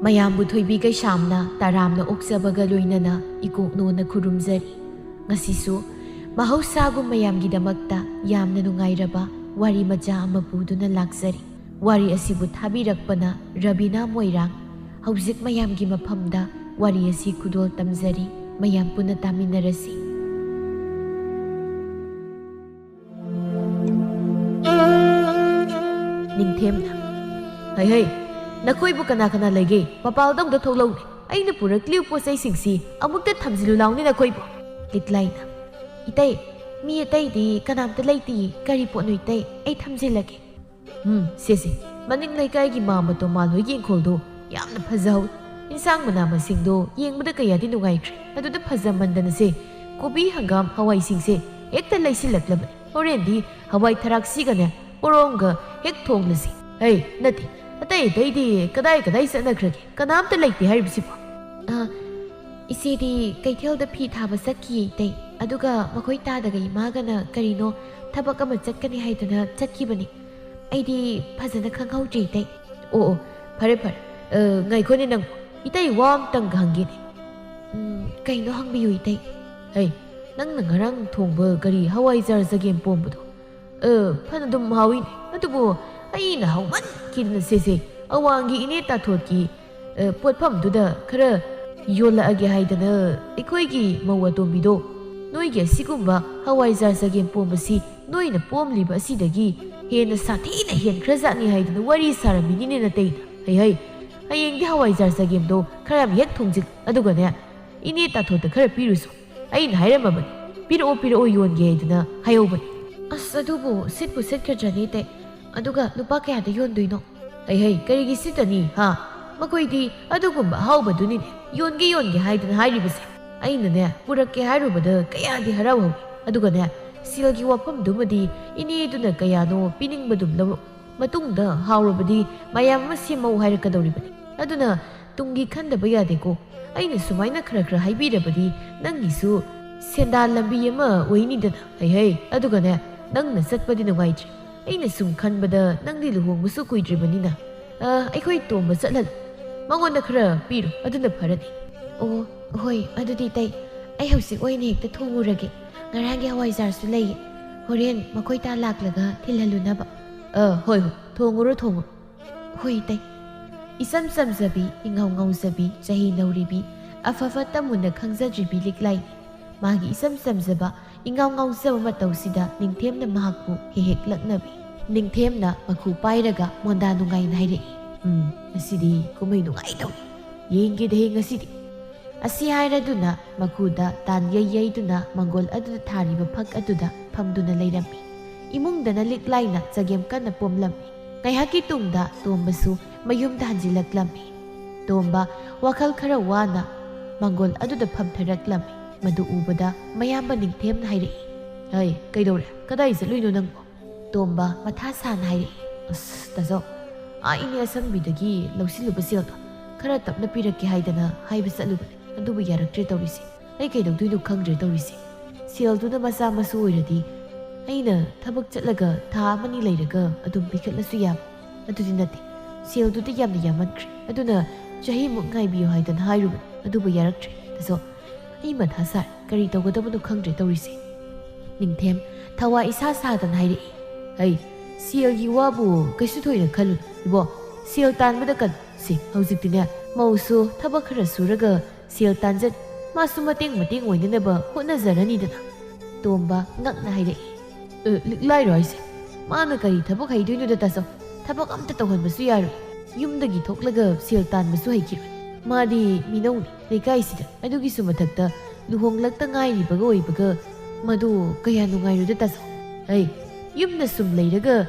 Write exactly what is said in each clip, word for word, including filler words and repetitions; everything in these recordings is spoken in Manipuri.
ꯃꯌꯥꯝꯕꯨ ꯊꯣꯏꯕꯤ ꯀꯩꯁꯥꯝꯅ ꯇꯔꯥꯝꯅ ꯑꯣꯛꯆꯕꯒ ꯂꯣꯏꯅꯅ ꯏꯀꯣꯛꯅꯣꯅ ꯈꯨꯔꯨꯝꯖꯔꯤ꯫ ꯉꯁꯤꯁꯨ ꯃꯍꯧꯁꯥꯒꯨꯝ ꯃꯌꯥꯝꯒꯤꯗꯃꯛꯇ ꯌꯥꯝꯅ ꯅꯨꯡꯉꯥꯏꯔꯕ ꯋꯥꯔꯤ ꯃꯆꯥ ꯑꯃ ꯄꯨꯗꯨꯅ ꯂꯥꯛꯆꯔꯤ꯫ ꯋꯥꯔꯤ ꯑꯁꯤꯕꯨ ꯊꯥꯕꯤꯔꯛꯄꯅ ꯔꯕꯤꯅꯥ ꯃꯣꯏꯔꯥꯡ꯫ ꯍꯧꯖꯤꯛ ꯃꯌꯥꯝꯒꯤ ꯃꯐꯝꯗ ꯋꯥꯔꯤ ꯑꯁꯤ ꯈꯨꯗꯣꯜ ꯇꯝꯖꯔꯤ꯫ ꯃꯌꯥꯝ ꯄꯨꯟꯅ ꯇꯥꯃꯤꯟꯅꯔꯁꯤ꯫ ꯅꯤꯡꯊꯦꯝꯅ, "ꯍꯩ ꯍꯩ, ꯅꯈꯣꯏꯕꯨ ꯀꯅꯥ ꯀꯅꯥ ꯂꯩꯒꯦ? ꯃꯄꯥꯜꯗ ꯑꯃꯨꯛꯇ ꯊꯣꯛꯂꯛꯎꯅꯦ꯫ ꯑꯩꯅ ꯄꯨꯔꯛꯂꯤꯕ ꯄꯣꯠ ꯆꯩꯁꯤꯡꯁꯤ ꯑꯃꯨꯛꯇ ꯊꯝꯖꯤꯜꯂꯨ ꯂꯥꯎꯅꯦ ꯅꯈꯣꯏꯕꯨ꯫" ꯂꯤꯛꯂꯥꯏꯅ, "ꯏꯇꯩ, ꯃꯤ ꯑꯇꯩꯗꯤ ꯀꯅꯥꯝꯇ ꯂꯩꯇꯤꯌꯦ꯫ ꯀꯔꯤ ꯄꯣꯠꯅꯣ ꯏꯇꯩ? ꯑꯩ ꯊꯝꯖꯤꯜꯂꯒꯦ꯫" "ꯎꯝ, ꯁꯦ ꯁꯦ, ꯃꯅꯤꯡ ꯂꯩꯀꯥꯏꯒꯤ ꯃꯥꯝꯃ ꯇꯣꯃꯥꯟ ꯍꯣꯏꯒꯤ ꯏꯪꯈꯣꯜꯗꯣ ꯌꯥꯝꯅ ꯐꯖꯍꯧ꯫ ꯏꯟꯁꯥꯡ ꯃꯅꯥ ꯃꯁꯤꯡꯗꯣ ꯌꯦꯡꯕꯗ ꯀꯌꯥꯗꯤ ꯅꯨꯡꯉꯥꯏꯈ꯭ꯔꯦ꯫ ꯑꯗꯨꯗ ꯐꯖꯃꯟꯗꯅ ꯁꯦ, ꯀꯣꯕꯤ, ꯍꯪꯒꯥꯝ, ꯍꯋꯥꯏꯁꯤꯡꯁꯦ ꯍꯦꯛꯇ ꯂꯩꯁꯤꯜꯂꯛꯂꯕꯅꯤ꯫ ꯍꯣꯔꯦꯟꯗꯤ ꯍꯋꯥꯏ ꯊꯔꯥꯛꯁꯤꯒꯅꯦ ꯄꯣꯔꯣꯝꯒ ꯍꯦꯛ ꯊꯣꯡꯂꯁꯤ꯫" "ꯍꯩ, ꯅꯠꯇꯦ, ꯑꯇꯩ ꯑꯇꯩꯗꯤ ꯀꯗꯥꯏ ꯀꯗꯥꯏ ꯆꯠꯅꯈ꯭ꯔꯒꯦ? ꯀꯅꯥꯝꯇ ꯂꯩꯇꯦ ꯍꯥꯏꯔꯤꯕꯁꯤꯕꯣ?" "ꯑ, ꯏꯆꯦꯗꯤ ꯀꯩꯊꯦꯜꯗ ꯐꯤ ꯊꯥꯕ ꯆꯠꯈꯤꯌꯦ ꯏꯇꯩ꯫ ꯑꯗꯨꯒ ꯃꯈꯣꯏ ꯇꯥꯗꯒ ꯏꯃꯥꯒꯅ ꯀꯔꯤꯅꯣ ꯊꯕꯛ ꯑꯃ ꯆꯠꯀꯅꯤ ꯍꯥꯏꯗꯅ ꯆꯠꯈꯤꯕꯅꯤ꯫ ꯑꯩꯗꯤ ꯐꯖꯅ ꯈꯪꯍꯧꯗ꯭ꯔꯦ ꯏꯇꯩ꯫" "ꯑꯣ ꯑꯣ, ꯐꯔꯦ ꯐꯔꯦ꯫ ꯑ, ꯉꯥꯏꯈꯣꯅꯦ ꯅꯪ, ꯏꯇꯩ ꯋꯥ ꯑꯝꯇꯪꯒ ꯍꯪꯒꯦꯅꯦ꯫" "ꯎꯝ, ꯀꯩꯅꯣ ꯍꯪꯕꯤꯌꯨ ꯏꯇꯩ꯫" "ꯍꯩ, ꯅꯪꯅ ꯉꯔꯥꯡ ꯊꯣꯡꯕ ꯀꯔꯤ ꯍꯋꯥꯏꯖꯥꯔ ꯆꯒꯦꯝ ꯄꯣꯝꯕꯗꯣ, ꯑ, ꯐꯅ ꯑꯗꯨꯝ ꯍꯥꯎꯏꯅꯦ꯫ ꯑꯗꯨꯕꯨ ꯑꯩꯅ ꯍꯥꯎꯃꯟꯈꯤꯗꯅ ꯁꯦꯁꯦ, ꯑꯋꯥꯡꯒꯤ ꯏꯅꯦ ꯇꯥꯊꯣꯠꯀꯤ, ꯑ, ꯄꯣꯠꯐꯝꯗꯨꯗ ꯈꯔ ꯌꯣꯜꯂꯛꯑꯒꯦ ꯍꯥꯏꯗꯅ ꯑꯩꯈꯣꯏꯒꯤ ꯃꯧ ꯑꯇꯣꯝꯕꯤꯗꯣ ꯅꯣꯏꯒꯤ ꯑꯁꯤꯒꯨꯝꯕ ꯍꯋꯥꯏꯖꯥꯔ ꯆꯒꯦꯝ ꯄꯣꯝꯕꯁꯤ ꯅꯣꯏꯅ ꯄꯣꯝꯂꯤꯕ ꯑꯁꯤꯗꯒꯤ ꯍꯦꯟꯅ ꯁꯥꯊꯤꯅ ꯍꯦꯟꯈ꯭ꯔꯖꯥꯠꯅꯤ ꯍꯥꯏꯗꯅ ꯋꯥꯔꯤ ꯁꯥꯔꯝꯃꯤꯅꯤꯅꯦ ꯅꯇꯩꯅ꯫ ꯍꯩ ꯍꯩ, ꯍꯌꯦꯡꯗꯤ ꯍꯋꯥꯏꯖꯥꯔ ꯆꯒꯦꯝꯗꯣ ꯈꯔ ꯌꯥꯝ ꯍꯦꯛ ꯊꯣꯡꯖꯤꯜ, ꯑꯗꯨꯒꯅꯦ, ꯏꯅꯦ ꯇꯥꯊꯣꯠꯇ ꯈꯔ ꯄꯤꯔꯨꯁꯨ꯫ ꯑꯩꯅ ꯍꯥꯏꯔꯝꯃꯕꯅꯤ, ꯄꯤꯔꯛꯑꯣ, ꯄꯤꯔꯛꯑꯣ, ꯌꯣꯟꯒꯦ ꯍꯥꯏꯗꯅ ꯍꯥꯏꯍꯧꯕꯅꯤ꯫" "ꯑꯁ, ꯑꯗꯨꯕꯨ ꯁꯤꯠꯄꯨ ꯁꯤꯠꯀꯗ꯭ꯔꯅꯦ ꯏꯇꯩ? ꯑꯗꯨꯒ ꯂꯨꯄꯥ ꯀꯌꯥꯗ ꯌꯣꯟꯗꯣꯏꯅꯣ?" "ꯍꯩ ꯍꯩ, ꯀꯔꯤꯒꯤ ꯁꯤꯠꯇꯅꯤ, ꯍꯥ? ꯃꯈꯣꯏꯗꯤ ꯑꯗꯨꯒꯨꯝꯕ ꯑꯍꯥꯎꯕꯗꯨꯅꯤꯅꯦ ꯌꯣꯟꯒꯦ ꯌꯣꯟꯒꯦ ꯍꯥꯏꯗꯅ ꯍꯥꯏꯔꯤꯕꯁꯦ꯫ ꯑꯩꯅꯅꯦ ꯄꯨꯔꯛꯀꯦ ꯍꯥꯏꯔꯨꯕꯗ ꯀꯌꯥꯗꯤ ꯍꯔꯥꯎꯍꯧꯏ꯫ ꯑꯗꯨꯒꯅꯦ, ꯁꯦꯜꯒꯤ ꯋꯥꯐꯝꯗꯨꯃꯗꯤ ꯏꯅꯦꯗꯨꯅ ꯀꯌꯥꯅꯣ ꯄꯤꯅꯤꯡꯕꯗꯨꯝ ꯂꯧꯔꯣ꯫ ꯃꯇꯨꯡꯗ ꯍꯥꯎꯔꯕꯗꯤ ꯃꯌꯥꯝ ꯑꯃ ꯁꯦꯝꯃꯧ ꯍꯥꯏꯔꯛꯀꯗꯧꯔꯤꯕꯅꯤ꯫ ꯑꯗꯨꯅ ꯇꯨꯡꯒꯤ ꯈꯟꯗꯕ ꯌꯥꯗꯦꯀꯣ꯫ ꯑꯩꯅ ꯁꯨꯃꯥꯏꯅ ꯈꯔ ꯈꯔ ꯍꯥꯏꯕꯤꯔꯕꯗꯤ ꯅꯪꯒꯤꯁꯨ ꯁꯦꯟꯗꯥꯟ ꯂꯝꯕꯤ ꯑꯃ ꯑꯣꯏꯅꯤꯗꯅ꯫ ꯍꯩ ꯍꯩ, ꯑꯗꯨꯒꯅꯦ, ꯅꯪꯅ ꯆꯠꯄꯗꯤ ꯅꯨꯡꯉꯥꯏꯇ꯭ꯔꯦ꯫ ꯑꯩꯅ ꯁꯨꯝ ꯈꯟꯕꯗ ꯅꯪꯗꯤ ꯂꯨꯍꯣꯡꯕꯁꯨ ꯀꯨꯏꯗ꯭ꯔꯤꯕꯅꯤꯅ꯫ ꯑ, ꯑꯩꯈꯣꯏ ꯇꯣꯝꯕ ꯆꯠꯍꯜꯂꯨ꯫ ꯃꯉꯣꯟꯗ ꯈꯔ ꯄꯤꯔꯣ, ꯑꯗꯨꯅ ꯐꯔꯅꯤ꯫ ꯑꯣ, ꯍꯣꯏ, ꯑꯗꯨꯗꯤ ꯏꯇꯩ, ꯑꯩ ꯍꯧꯖꯤꯛ ꯑꯣꯏꯅ ꯍꯦꯛꯇ ꯊꯣꯡꯉꯨꯔꯒꯦ꯫ ꯉꯔꯥꯡꯒꯤ ꯍꯋꯥꯏꯖꯥꯔꯁꯨ ꯂꯩꯌꯦ꯫ ꯍꯣꯔꯦꯟ ꯃꯈꯣꯏ ꯇꯥ ꯂꯥꯛꯂꯒ ꯊꯤꯜꯍꯜꯂꯨꯅꯕ꯫ ꯑ, ꯍꯣꯏ ꯍꯣꯏ, ꯊꯣꯡꯉꯨꯔꯣ ꯊꯣꯡꯉꯨꯔꯣ꯫ ꯍꯣꯏ ꯏꯇꯩ꯫ ꯏꯆꯝ ꯆꯝꯖꯕꯤ, ꯏꯉꯥꯎ ꯉꯥꯎꯖꯕꯤ, ꯆꯍꯤ ꯅꯧꯔꯤꯕꯤ, ꯑꯐ ꯐꯠꯇ ꯃꯨꯟꯅ ꯈꯪꯖꯗ꯭ꯔꯤꯕꯤ ꯂꯤꯛꯂꯥꯏꯅꯤ꯫ ꯃꯥꯒꯤ ꯏꯆꯝ ꯆꯝꯖꯕ, ꯏꯉꯥꯎ ꯉꯥꯎꯖꯕ ꯃꯇꯧꯁꯤꯗ ꯅꯤꯡꯊꯦꯝꯅ ꯃꯍꯥꯛꯄꯨ ꯍꯦꯛ ꯍꯦꯛ ꯂꯛꯅꯕꯤ꯫ ꯅꯤꯡꯊꯦꯝꯅ ꯃꯈꯨ ꯄꯥꯏꯔꯒ ꯃꯣꯟꯗꯥ ꯅꯨꯡꯉꯥꯏꯅ ꯍꯥꯏꯔꯛꯏ, "ꯎꯝ, ꯉꯁꯤꯗꯤ ꯀꯨꯝꯍꯩ ꯅꯨꯡꯉꯥꯏꯗꯧꯔꯤ꯫ ꯌꯦꯡꯒꯦꯗ ꯍꯦ ꯉꯁꯤꯗꯤ"꯫ ꯑꯁꯤ ꯍꯥꯏꯔꯗꯨꯅ ꯃꯈꯨꯗ ꯇꯥꯟ ꯌꯩ ꯌꯩꯗꯨꯅ ꯃꯪꯒꯣꯜ ꯑꯗꯨꯗ ꯊꯥꯔꯤꯕ ꯐꯛ ꯑꯗꯨꯗ ꯐꯝꯗꯨꯅ ꯂꯩꯔꯝꯃꯤ꯫ ꯏꯃꯨꯡꯗꯅ ꯂꯤꯛꯂꯥꯏꯅ ꯆꯒꯦꯝ ꯀꯟꯅ ꯄꯣꯝꯂꯝꯃꯤ꯫ ꯉꯥꯏꯍꯥꯛꯀꯤ ꯇꯨꯡꯗ ꯇꯣꯝꯕꯁꯨ ꯃꯌꯨꯝꯗ ꯍꯟꯖꯤꯜꯂꯛꯂꯝꯃꯤ꯫ ꯇꯣꯝꯕ ꯋꯥꯈꯜ ꯈꯔ ꯋꯥꯅ ꯃꯪꯒꯣꯜ ꯑꯗꯨꯗ ꯐꯝꯊꯔꯛꯂꯝꯃꯤ꯫ ꯃꯗꯨ ꯎꯕꯗ ꯃꯌꯥꯝꯕ ꯅꯤꯡꯊꯦꯝꯅ ꯍꯥꯏꯔꯛꯏ, "ꯍꯩ, ꯀꯩꯗꯧꯔꯦ? ꯀꯗꯥꯏ ꯆꯠꯂꯨꯏꯅꯣ ꯅꯪꯕꯣ?" ꯇꯣꯝꯕ ꯃꯊꯥ ꯁꯥꯅ ꯍꯥꯏꯔꯛꯏ, "ꯑꯁ, ꯇꯥꯖꯧ, ꯑꯥ ꯏꯅꯦ ꯑꯁꯝꯕꯤꯗꯒꯤ ꯂꯧꯁꯤꯜꯂꯨꯕ ꯁꯦꯜꯗꯣ ꯈꯔ ꯇꯞꯅ ꯄꯤꯔꯛꯀꯦ ꯍꯥꯏꯗꯅ ꯍꯥꯏꯕ ꯆꯠꯂꯨꯕꯅꯦ, ꯑꯗꯨꯕꯨ ꯌꯥꯔꯛꯇ꯭ꯔꯦ ꯇꯧꯔꯤꯁꯦ꯫ ꯑꯩ ꯀꯩꯗꯧꯗꯣꯏꯅꯣ ꯈꯪꯗ꯭ꯔꯦ ꯇꯧꯔꯤꯁꯦ꯫ ꯁꯦꯜꯗꯨꯅ ꯃꯆꯥ ꯃꯁꯨ ꯑꯣꯏꯔꯗꯤ ꯑꯩꯅ ꯊꯕꯛ ꯆꯠꯂꯒ ꯊꯥ ꯑꯃꯅꯤ ꯂꯩꯔꯒ ꯑꯗꯨꯝ ꯄꯤꯈꯠꯂꯁꯨ ꯌꯥꯕ꯫ ꯑꯗꯨꯗꯤ ꯅꯠꯇꯦ, ꯁꯦꯜꯗꯨꯗꯤ ꯌꯥꯝꯅ ꯌꯥꯝꯃꯟꯈ꯭ꯔꯦ꯫ ꯑꯗꯨꯅ ꯆꯍꯤꯃꯨꯛ ꯉꯥꯏꯕꯤꯌꯨ ꯍꯥꯏꯗꯅ ꯍꯥꯏꯔꯨꯕꯅꯦ, ꯑꯗꯨꯕꯨ ꯌꯥꯔꯛꯇ꯭ꯔꯦ꯫ ꯇꯥꯖꯧ, ꯑꯩ ꯃꯊꯥ ꯁꯥꯔꯦ, ꯀꯔꯤ ꯇꯧꯒꯗꯕꯅꯣ ꯈꯪꯗ꯭ꯔꯦ ꯇꯧꯔꯤꯁꯦ"꯫ ꯅꯤꯡꯊꯦꯝ ꯊꯋꯥ ꯏꯁꯥ ꯁꯥꯗꯅ ꯍꯥꯏꯔꯛꯏ, "ꯍꯩ, ꯁꯦꯜꯒꯤ ꯋꯥꯕꯨ ꯀꯩꯁꯨ ꯊꯣꯏꯅ ꯈꯜꯂꯨꯅꯨ ꯏꯕꯣ, ꯁꯦꯜ ꯇꯥꯟꯕꯗ ꯀꯟ-, ꯁꯤ ꯍꯧꯖꯤꯛꯇꯤꯅꯦ, ꯃꯧꯁꯨ ꯊꯕꯛ ꯈꯔ ꯁꯨꯔꯒ ꯁꯦꯜ ꯇꯥꯟꯖꯅꯤ, ꯃꯥꯁꯨ ꯃꯇꯦꯡ ꯃꯇꯦꯡ ꯑꯣꯏꯅꯅꯕ ꯍꯣꯠꯅꯖꯔꯅꯤꯗꯅ"꯫ ꯇꯣꯝꯕ ꯉꯛꯅ ꯍꯥꯏꯔꯛꯏ, "ꯑ, ꯂꯤꯛꯂꯥꯏꯔꯣ ꯍꯥꯏꯁꯦ? ꯃꯥꯅ ꯀꯔꯤ ꯊꯕꯛ ꯍꯩꯗꯣꯏꯅꯣꯗ ꯇꯥꯖꯧ? ꯊꯕꯛ ꯑꯝꯇ ꯇꯧꯍꯟꯕꯁꯨ ꯌꯥꯔꯣꯏ꯫ ꯌꯨꯝꯗꯒꯤ ꯊꯣꯛꯂꯒ ꯁꯦꯜ ꯇꯥꯟꯕꯁꯨ ꯍꯩꯈꯤꯔꯣꯏ꯫ ꯃꯥꯗꯤ ꯃꯤꯅꯧꯅꯤ ꯂꯩꯀꯥꯏꯁꯤꯗ, ꯑꯗꯨꯒꯤꯁꯨ ꯃꯊꯛꯇ ꯂꯨꯍꯣꯡꯂꯛꯇ ꯉꯥꯏꯔꯤꯕꯒ ꯑꯣꯏꯕꯒ ꯃꯗꯨ ꯀꯌꯥ ꯅꯨꯡꯉꯥꯏꯔꯣꯏꯗ ꯇꯥꯖꯧ꯫ ꯍꯩ, ꯌꯨꯝꯗ ꯁꯨꯝ ꯂꯩꯔꯒ,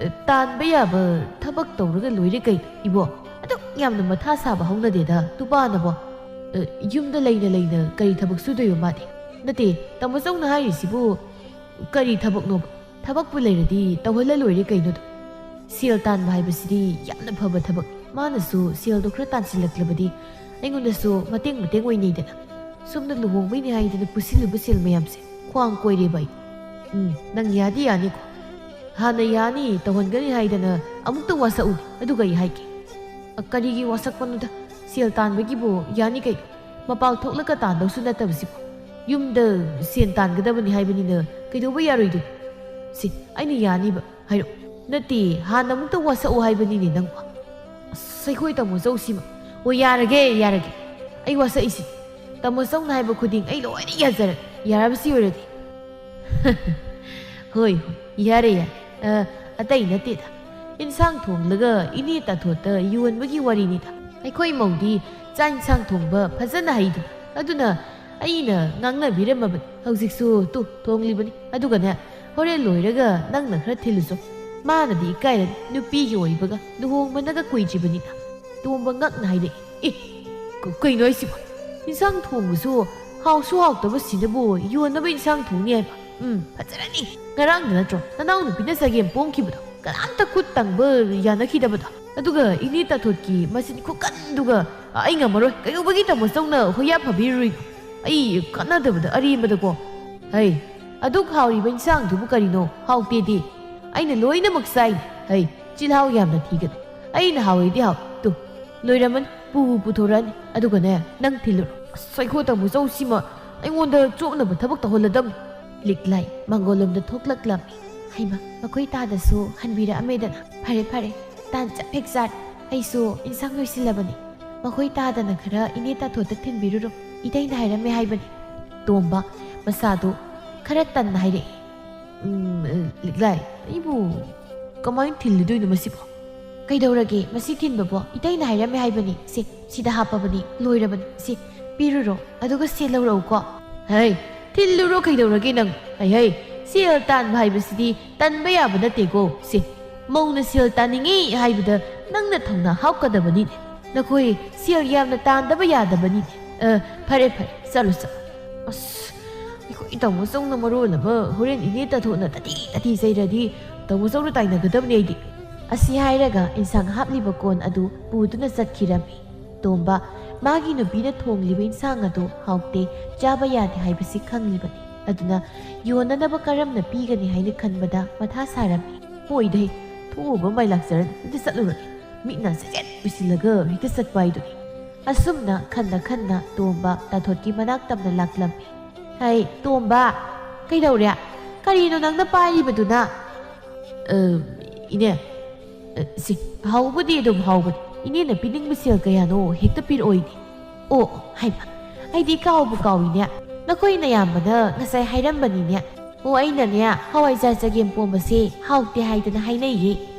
ꯑ, ꯇꯥꯟꯕ ꯌꯥꯕ ꯊꯕꯛ ꯇꯧꯔꯒ ꯂꯣꯏꯔꯦ ꯀꯩꯅꯣ ꯏꯕꯣ꯫ ꯑꯗꯨꯛ ꯌꯥꯝꯅ ꯃꯊꯥ ꯁꯥꯕ ꯍꯧꯅꯗꯦꯗ ꯇꯨꯄꯥꯅꯕꯣ꯫ ꯑ, ꯌꯨꯝꯗ ꯂꯩꯅ ꯂꯩꯅ ꯀꯔꯤ ꯊꯕꯛ ꯁꯨꯗꯣꯏꯕ ꯃꯥꯗꯤ? ꯅꯠꯇꯦ, ꯇꯥꯃꯣꯆꯧꯅ ꯍꯥꯏꯔꯤꯁꯤꯕꯨ ꯀꯔꯤ ꯊꯕꯛꯅꯣꯕ? ꯊꯕꯛꯄꯨ ꯂꯩꯔꯗꯤ ꯇꯧꯍꯜꯂ ꯂꯣꯏꯔꯦ ꯀꯩꯅꯣꯗꯣ꯫ ꯁꯦꯜ ꯇꯥꯟꯕ ꯍꯥꯏꯕꯁꯤꯗꯤ ꯌꯥꯝꯅ ꯐꯕ ꯊꯕꯛꯅꯤ꯫ ꯃꯥꯅꯁꯨ ꯁꯦꯜꯗꯣ ꯈꯔ ꯇꯥꯟꯁꯤꯜꯂꯛꯂꯕꯗꯤ ꯑꯩꯉꯣꯟꯗꯁꯨ ꯃꯇꯦꯡ ꯃꯇꯦꯡ ꯑꯣꯏꯅꯩꯗꯅ꯫ ꯁꯣꯝꯗ ꯂꯨꯍꯣꯡꯕꯩꯅꯦ ꯍꯥꯏꯗꯅ ꯄꯨꯁꯤꯜꯂꯨꯕ ꯁꯦꯜ ꯃꯌꯥꯝꯁꯦ ꯈ꯭ꯋꯥꯡ ꯀꯣꯏꯔꯦꯕ ꯑꯩ꯫ ꯎꯝ, ꯅꯪ ꯌꯥꯗꯤ ꯌꯥꯅꯤꯀꯣ꯫ ꯍꯥꯟꯅ ꯌꯥꯅꯤ, ꯇꯧꯍꯟꯒꯅꯤ ꯍꯥꯏꯗꯅ ꯑꯃꯨꯛꯇ ꯋꯥꯁꯛꯎꯅꯦ, ꯑꯗꯨꯒ ꯑꯩ ꯍꯥꯏꯒꯦ꯫ ꯑ, ꯀꯔꯤꯒꯤ ꯋꯥꯁꯛꯄꯅꯣꯗ? ꯁꯦꯜ ꯇꯥꯟꯕꯒꯤꯕꯨ ꯌꯥꯅꯤ ꯀꯩꯅꯣ꯫ ꯃꯄꯥꯟ ꯊꯣꯛꯂꯒ ꯇꯥꯟꯗꯧꯁꯨ ꯅꯠꯇꯕꯁꯤꯕꯨ꯫ ꯌꯨꯝꯗ ꯁꯦꯟ ꯇꯥꯟꯒꯗꯕꯅꯤ ꯍꯥꯏꯕꯅꯤꯅ ꯀꯩꯗꯧꯕ ꯌꯥꯔꯣꯏꯗꯣꯏꯅꯣ? ꯁꯤ, ꯑꯩꯅ ꯌꯥꯅꯤꯕ꯫ ꯍꯥꯏꯔꯛꯑꯣ꯫ ꯅꯠꯇꯦ, ꯍꯥꯟꯅ ꯑꯃꯨꯛꯇ ꯋꯥꯁꯛꯑꯣ ꯍꯥꯏꯕꯅꯤꯅꯦ ꯅꯪꯕꯣ꯫ ꯑꯁ, ꯑꯩꯈꯣꯏ ꯇꯥꯃꯣ ꯆꯧꯁꯤꯃ꯫ ꯑꯣ, ꯌꯥꯔꯒꯦ, ꯌꯥꯔꯒꯦ꯫ ꯑꯩ ꯋꯥꯁꯛꯏꯁꯤ꯫ ꯇꯥꯃꯣ ꯆꯧꯅ ꯍꯥꯏꯕ ꯈꯨꯗꯤꯡ ꯑꯩ ꯂꯣꯏꯅ ꯌꯥꯖꯔꯒꯦ꯫ ꯌꯥꯔꯕ ꯁꯤ ꯑꯣꯏꯔꯗꯤ? ꯍꯣꯏ, ꯍꯣꯏ, ꯌꯥꯔꯦ, ꯌꯥꯔꯦ꯫ ꯑ, ꯑꯇꯩ ꯅꯠꯇꯦꯗ꯫ ꯏꯟꯁꯥꯡ ꯊꯣꯡꯂꯒ ꯏꯅꯦ ꯇꯥꯊꯣꯠꯇ ꯌꯣꯟꯕꯒꯤ ꯋꯥꯔꯤꯅꯤꯗ꯫ ꯑꯩꯈꯣꯏ ꯃꯧꯗꯤ ꯆꯥꯛ ꯏꯟꯁꯥꯡ ꯊꯣꯡꯕ ꯐꯖꯅ ꯍꯩꯗꯣ꯫ ꯑꯗꯨꯅ ꯑꯩꯅ ꯉꯥꯡꯅꯕꯤꯔꯝꯃꯕꯅꯤ꯫ ꯍꯧꯖꯤꯛꯁꯨ ꯇꯨ ꯊꯣꯡꯂꯤꯕꯅꯤ꯫ ꯑꯗꯨꯒꯅꯦ, ꯍꯣꯔꯦꯟ ꯂꯣꯏꯔꯒ ꯅꯪꯅ ꯈꯔ ꯊꯤꯜꯂꯨꯆꯣ꯫ ꯃꯥꯅꯗꯤ ꯏꯀꯥꯏꯔꯅꯤ, ꯅꯨꯄꯤꯒꯤ ꯑꯣꯏꯕꯒ ꯂꯨꯍꯣꯡꯕꯅꯒ ꯀꯨꯏꯗ꯭ꯔꯤꯕꯅꯤꯅ꯫ ꯇꯣꯝꯕ ꯉꯛꯅ ꯍꯥꯏꯔꯛꯏ꯫ ꯑꯦ, ꯀ-, ꯀꯩꯅꯣ ꯍꯥꯏꯁꯤꯕꯣ? ꯏꯟꯁꯥꯡ ꯊꯣꯡꯕꯁꯨ ꯍꯥꯎꯁꯨ ꯍꯥꯎꯇꯕ ꯁꯤꯗꯕꯨ ꯌꯣꯟꯅꯕ ꯏꯟꯁꯥꯡ ꯊꯣꯡꯅꯤ ꯍꯥꯏꯕ? ꯎꯝ, ꯐꯖꯔꯅꯤ꯫ ꯉꯔꯥꯡꯗ ꯅꯠꯇ꯭ꯔꯣ ꯅꯅꯥꯎ ꯅꯨꯄꯤꯅ ꯆꯒꯦꯝ ꯄꯣꯝꯈꯤꯕꯗꯣ? ꯀꯅꯥꯝꯇ ꯈꯨꯠ ꯇꯪꯕ ꯌꯥꯅꯈꯤꯗꯕꯗꯣ? ꯑꯗꯨꯒ ꯏꯅꯦ ꯇꯥꯊꯣꯠꯀꯤ ꯃꯆꯤꯟ ꯈꯨꯀꯟꯗꯨꯒ ꯑꯩ ꯉꯝꯃꯔꯣꯏ꯫ ꯀꯩꯗꯧꯕꯒꯤ ꯇꯥꯃꯣ ꯆꯧꯅ ꯍꯣꯌꯥ ꯐꯥꯕꯤꯔꯨꯔꯤꯅꯣ? ꯑꯩ ꯀꯥꯟꯅꯗꯕꯗ ꯑꯔꯦꯝꯕꯗꯀꯣ꯫ ꯍꯩ, ꯑꯗꯨꯛ ꯍꯥꯎꯔꯤꯕ ꯏꯟꯁꯥꯡꯗꯨꯕꯨ ꯀꯔꯤꯅꯣ ꯍꯥꯎꯇꯦꯗꯤ? ꯑꯩꯅ ꯂꯣꯏꯅꯃꯛ ꯆꯥꯏꯅꯤ꯫ ꯍꯩ, ꯆꯤꯜꯍꯥꯎ ꯌꯥꯝꯅ ꯊꯤꯒꯅꯨ꯫ ꯑꯩꯅ ꯍꯥꯎꯏꯗꯤ ꯍꯥꯎ꯫ ꯇꯨ, ꯂꯣꯏꯔꯝꯃꯅꯤ꯫ ꯄꯨ ꯄꯨꯊꯣꯔꯛꯑꯅꯤ꯫ ꯑꯗꯨꯒꯅꯦ, ꯅꯪ ꯊꯤꯜꯂꯨꯔꯣ꯫ ꯑꯁ, ꯑꯩꯈꯣꯏ ꯇꯥꯃꯣ ꯆꯧꯁꯤꯃ ꯑꯩꯉꯣꯟꯗ ꯆꯣꯞꯅꯕ ꯊꯕꯛ ꯇꯧꯍꯜꯂꯗꯝꯅꯤ꯫ ꯂꯤꯛꯂꯥꯏ ꯃꯪꯒꯣꯜꯂꯣꯝꯗ ꯊꯣꯛꯂꯛꯂꯝꯃꯤ꯫ ꯍꯩꯃ, ꯃꯈꯣꯏ ꯇꯥꯗꯁꯨ ꯍꯟꯕꯤꯔꯛꯑꯝꯃꯦꯗꯅ꯫ ꯐꯔꯦ, ꯐꯔꯦ, ꯇꯥꯟ ꯆꯞ ꯍꯦꯛ ꯆꯥꯔꯦ꯫ ꯑꯩꯁꯨ ꯏꯟꯁꯥꯡ ꯂꯣꯏꯁꯤꯜꯂꯕꯅꯤ꯫ ꯃꯈꯣꯏ ꯇꯥꯗꯅ ꯈꯔ ꯏꯅꯦ ꯇꯥꯊꯣꯠꯇ ꯊꯤꯟꯕꯤꯔꯨꯔꯣ꯫ ꯏꯇꯩꯅ ꯍꯥꯏꯔꯝꯃꯦ ꯍꯥꯏꯕꯅꯤ꯫ ꯇꯣꯝꯕ ꯃꯁꯥꯗꯨ ꯈꯔ ꯇꯟꯅ ꯍꯥꯏꯔꯛꯏ꯫ "ꯎꯝ, ꯂꯤꯛꯂꯥꯏ, ꯑꯩꯕꯨ ꯀꯃꯥꯏꯅ ꯊꯤꯜꯂꯨꯗꯣꯏꯅꯣ ꯃꯁꯤꯕꯣ?" "ꯀꯩꯗꯧꯔꯒꯦ? ꯃꯁꯤ ꯊꯤꯟꯕꯕꯣ? ꯏꯇꯩꯅ ꯍꯥꯏꯔꯝꯃꯦ ꯍꯥꯏꯕꯅꯤ꯫ ꯁꯦ, ꯁꯤꯗ ꯍꯥꯞꯄꯕꯅꯤ, ꯂꯣꯏꯔꯕꯅꯤ꯫ ꯁꯦ, ꯄꯤꯔꯨꯔꯣ, ꯑꯗꯨꯒ ꯁꯦ ꯂꯧꯔꯛꯎꯀꯣ꯫" "ꯍꯩ, ꯊꯤꯜꯂꯨꯔꯣ ꯀꯩꯗꯧꯔꯒꯦ ꯅꯪ? ꯍꯩ, ꯍꯩ, ꯁꯦꯜ ꯇꯥꯟꯕ ꯍꯥꯏꯕꯁꯤꯗꯤ ꯇꯟꯕ ꯌꯥꯕ ꯅꯠꯇꯦꯀꯣ꯫ ꯁꯦ, ꯃꯧꯅ ꯁꯦꯜ ꯇꯥꯅꯤꯡꯉꯤ ꯍꯥꯏꯕꯗ ꯅꯪꯅ ꯊꯧꯅꯥ ꯍꯥꯞꯀꯗꯕꯅꯤꯅꯦ꯫ ꯅꯈꯣꯏ ꯁꯦꯜ ꯌꯥꯝꯅ ꯇꯥꯟꯗꯕ ꯌꯥꯗꯕꯅꯤꯅꯦ꯫ ꯑ, ꯐꯔꯦ, ꯐꯔꯦ, ꯆꯠꯂꯣ, ꯆꯠꯂꯣ꯫" ꯑꯁ, ꯑꯩꯈꯣꯏ ꯇꯥꯃꯣ ꯆꯧꯅ ꯃꯔꯣꯜ ꯑꯃ ꯍꯣꯔꯦꯟ ꯏꯅꯦ ꯇꯥꯊꯣꯠꯅ ꯇꯥꯊꯤ ꯇꯥꯊꯤ ꯆꯩꯔꯗꯤ ꯇꯥꯃꯣ ꯆꯧꯅ ꯇꯥꯏꯅꯒꯗꯕꯅꯤ ꯑꯩꯗꯤ꯫ ꯑꯁꯤ ꯍꯥꯏꯔꯒ ꯏꯟꯁꯥꯡ ꯍꯥꯞꯂꯤꯕ ꯀꯣꯟ ꯑꯗꯨ ꯄꯨꯗꯨꯅ ꯆꯠꯈꯤꯔꯝꯃꯤ꯫ ꯇꯣꯝꯕ ꯃꯥꯒꯤ ꯅꯨꯄꯤꯅ ꯊꯣꯡꯂꯤꯕ ꯏꯟꯁꯥꯡ ꯑꯗꯨ ꯍꯥꯎꯇꯦ, ꯆꯥꯕ ꯌꯥꯗꯦ ꯍꯥꯏꯕꯁꯤ ꯈꯪꯂꯤꯕꯅꯤ꯫ ꯑꯗꯨꯅ ꯌꯣꯟꯅꯅꯕ ꯀꯔꯝꯅ ꯄꯤꯒꯅꯤ ꯍꯥꯏꯅ ꯈꯟꯕꯗ ꯃꯊꯥ ꯁꯥꯔꯝꯃꯤ꯫ ꯍꯣꯏꯗꯍꯦ, ꯊꯣꯛꯎꯕ ꯃꯥꯏ ꯂꯥꯛꯆꯔꯅꯤ, ꯑꯗꯨ ꯆꯠꯂꯨꯔꯒꯦ꯫ ꯃꯤꯠꯅ ꯁꯦꯠ ꯁꯦꯠ ꯎꯏꯁꯤꯜꯂꯒ ꯍꯦꯛꯇ ꯆꯠꯄ ꯍꯥꯏꯗꯨꯅꯤ꯫ ꯑꯁꯨꯝꯅ ꯈꯟꯅ ꯈꯟꯅ ꯇꯣꯝꯕ ꯇꯥꯊꯣꯠꯀꯤ ꯃꯅꯥꯛ ꯇꯝꯅ ꯂꯥꯛꯂꯝꯃꯤ꯫ "ꯍꯩ, ꯇꯣꯝꯕ, ꯀꯩꯗꯧꯔꯦ? ꯀꯔꯤꯅꯣ ꯅꯪꯅ ꯄꯥꯏꯔꯤꯕꯗꯨꯅ?" "ꯑ, ꯏꯅꯦ, ꯑ, ꯁꯤ, ꯍꯥꯎꯕꯗꯤ ꯑꯗꯨꯝ ꯍꯥꯎꯕꯅꯤ꯫ ꯏꯅꯦꯅ ꯄꯤꯅꯤꯡꯕ ꯁꯦꯜ ꯀꯌꯥꯅꯣ ꯍꯦꯛꯇ ꯄꯤꯔꯛꯑꯣ, ꯏꯅꯦ꯫" "ꯑꯣ, ꯍꯩꯃ, ꯑꯩꯗꯤ ꯀꯥꯎꯕꯨ ꯀꯥꯎꯏꯅꯦ꯫ ꯅꯈꯣꯏ ꯅꯌꯥꯝꯕꯅ ꯉꯁꯥꯏ ꯍꯥꯏꯔꯝꯕꯅꯤꯅꯦ꯫ ꯑꯣ, ꯑꯩꯅꯅꯦ, ꯍꯋꯥꯏꯖꯥꯔ ꯆꯒꯦꯝ ꯄꯣꯝꯕꯁꯦ ꯍꯥꯎꯇꯦ ꯍꯥꯏꯗꯅ ꯍꯥꯏꯅꯩꯌꯦ꯫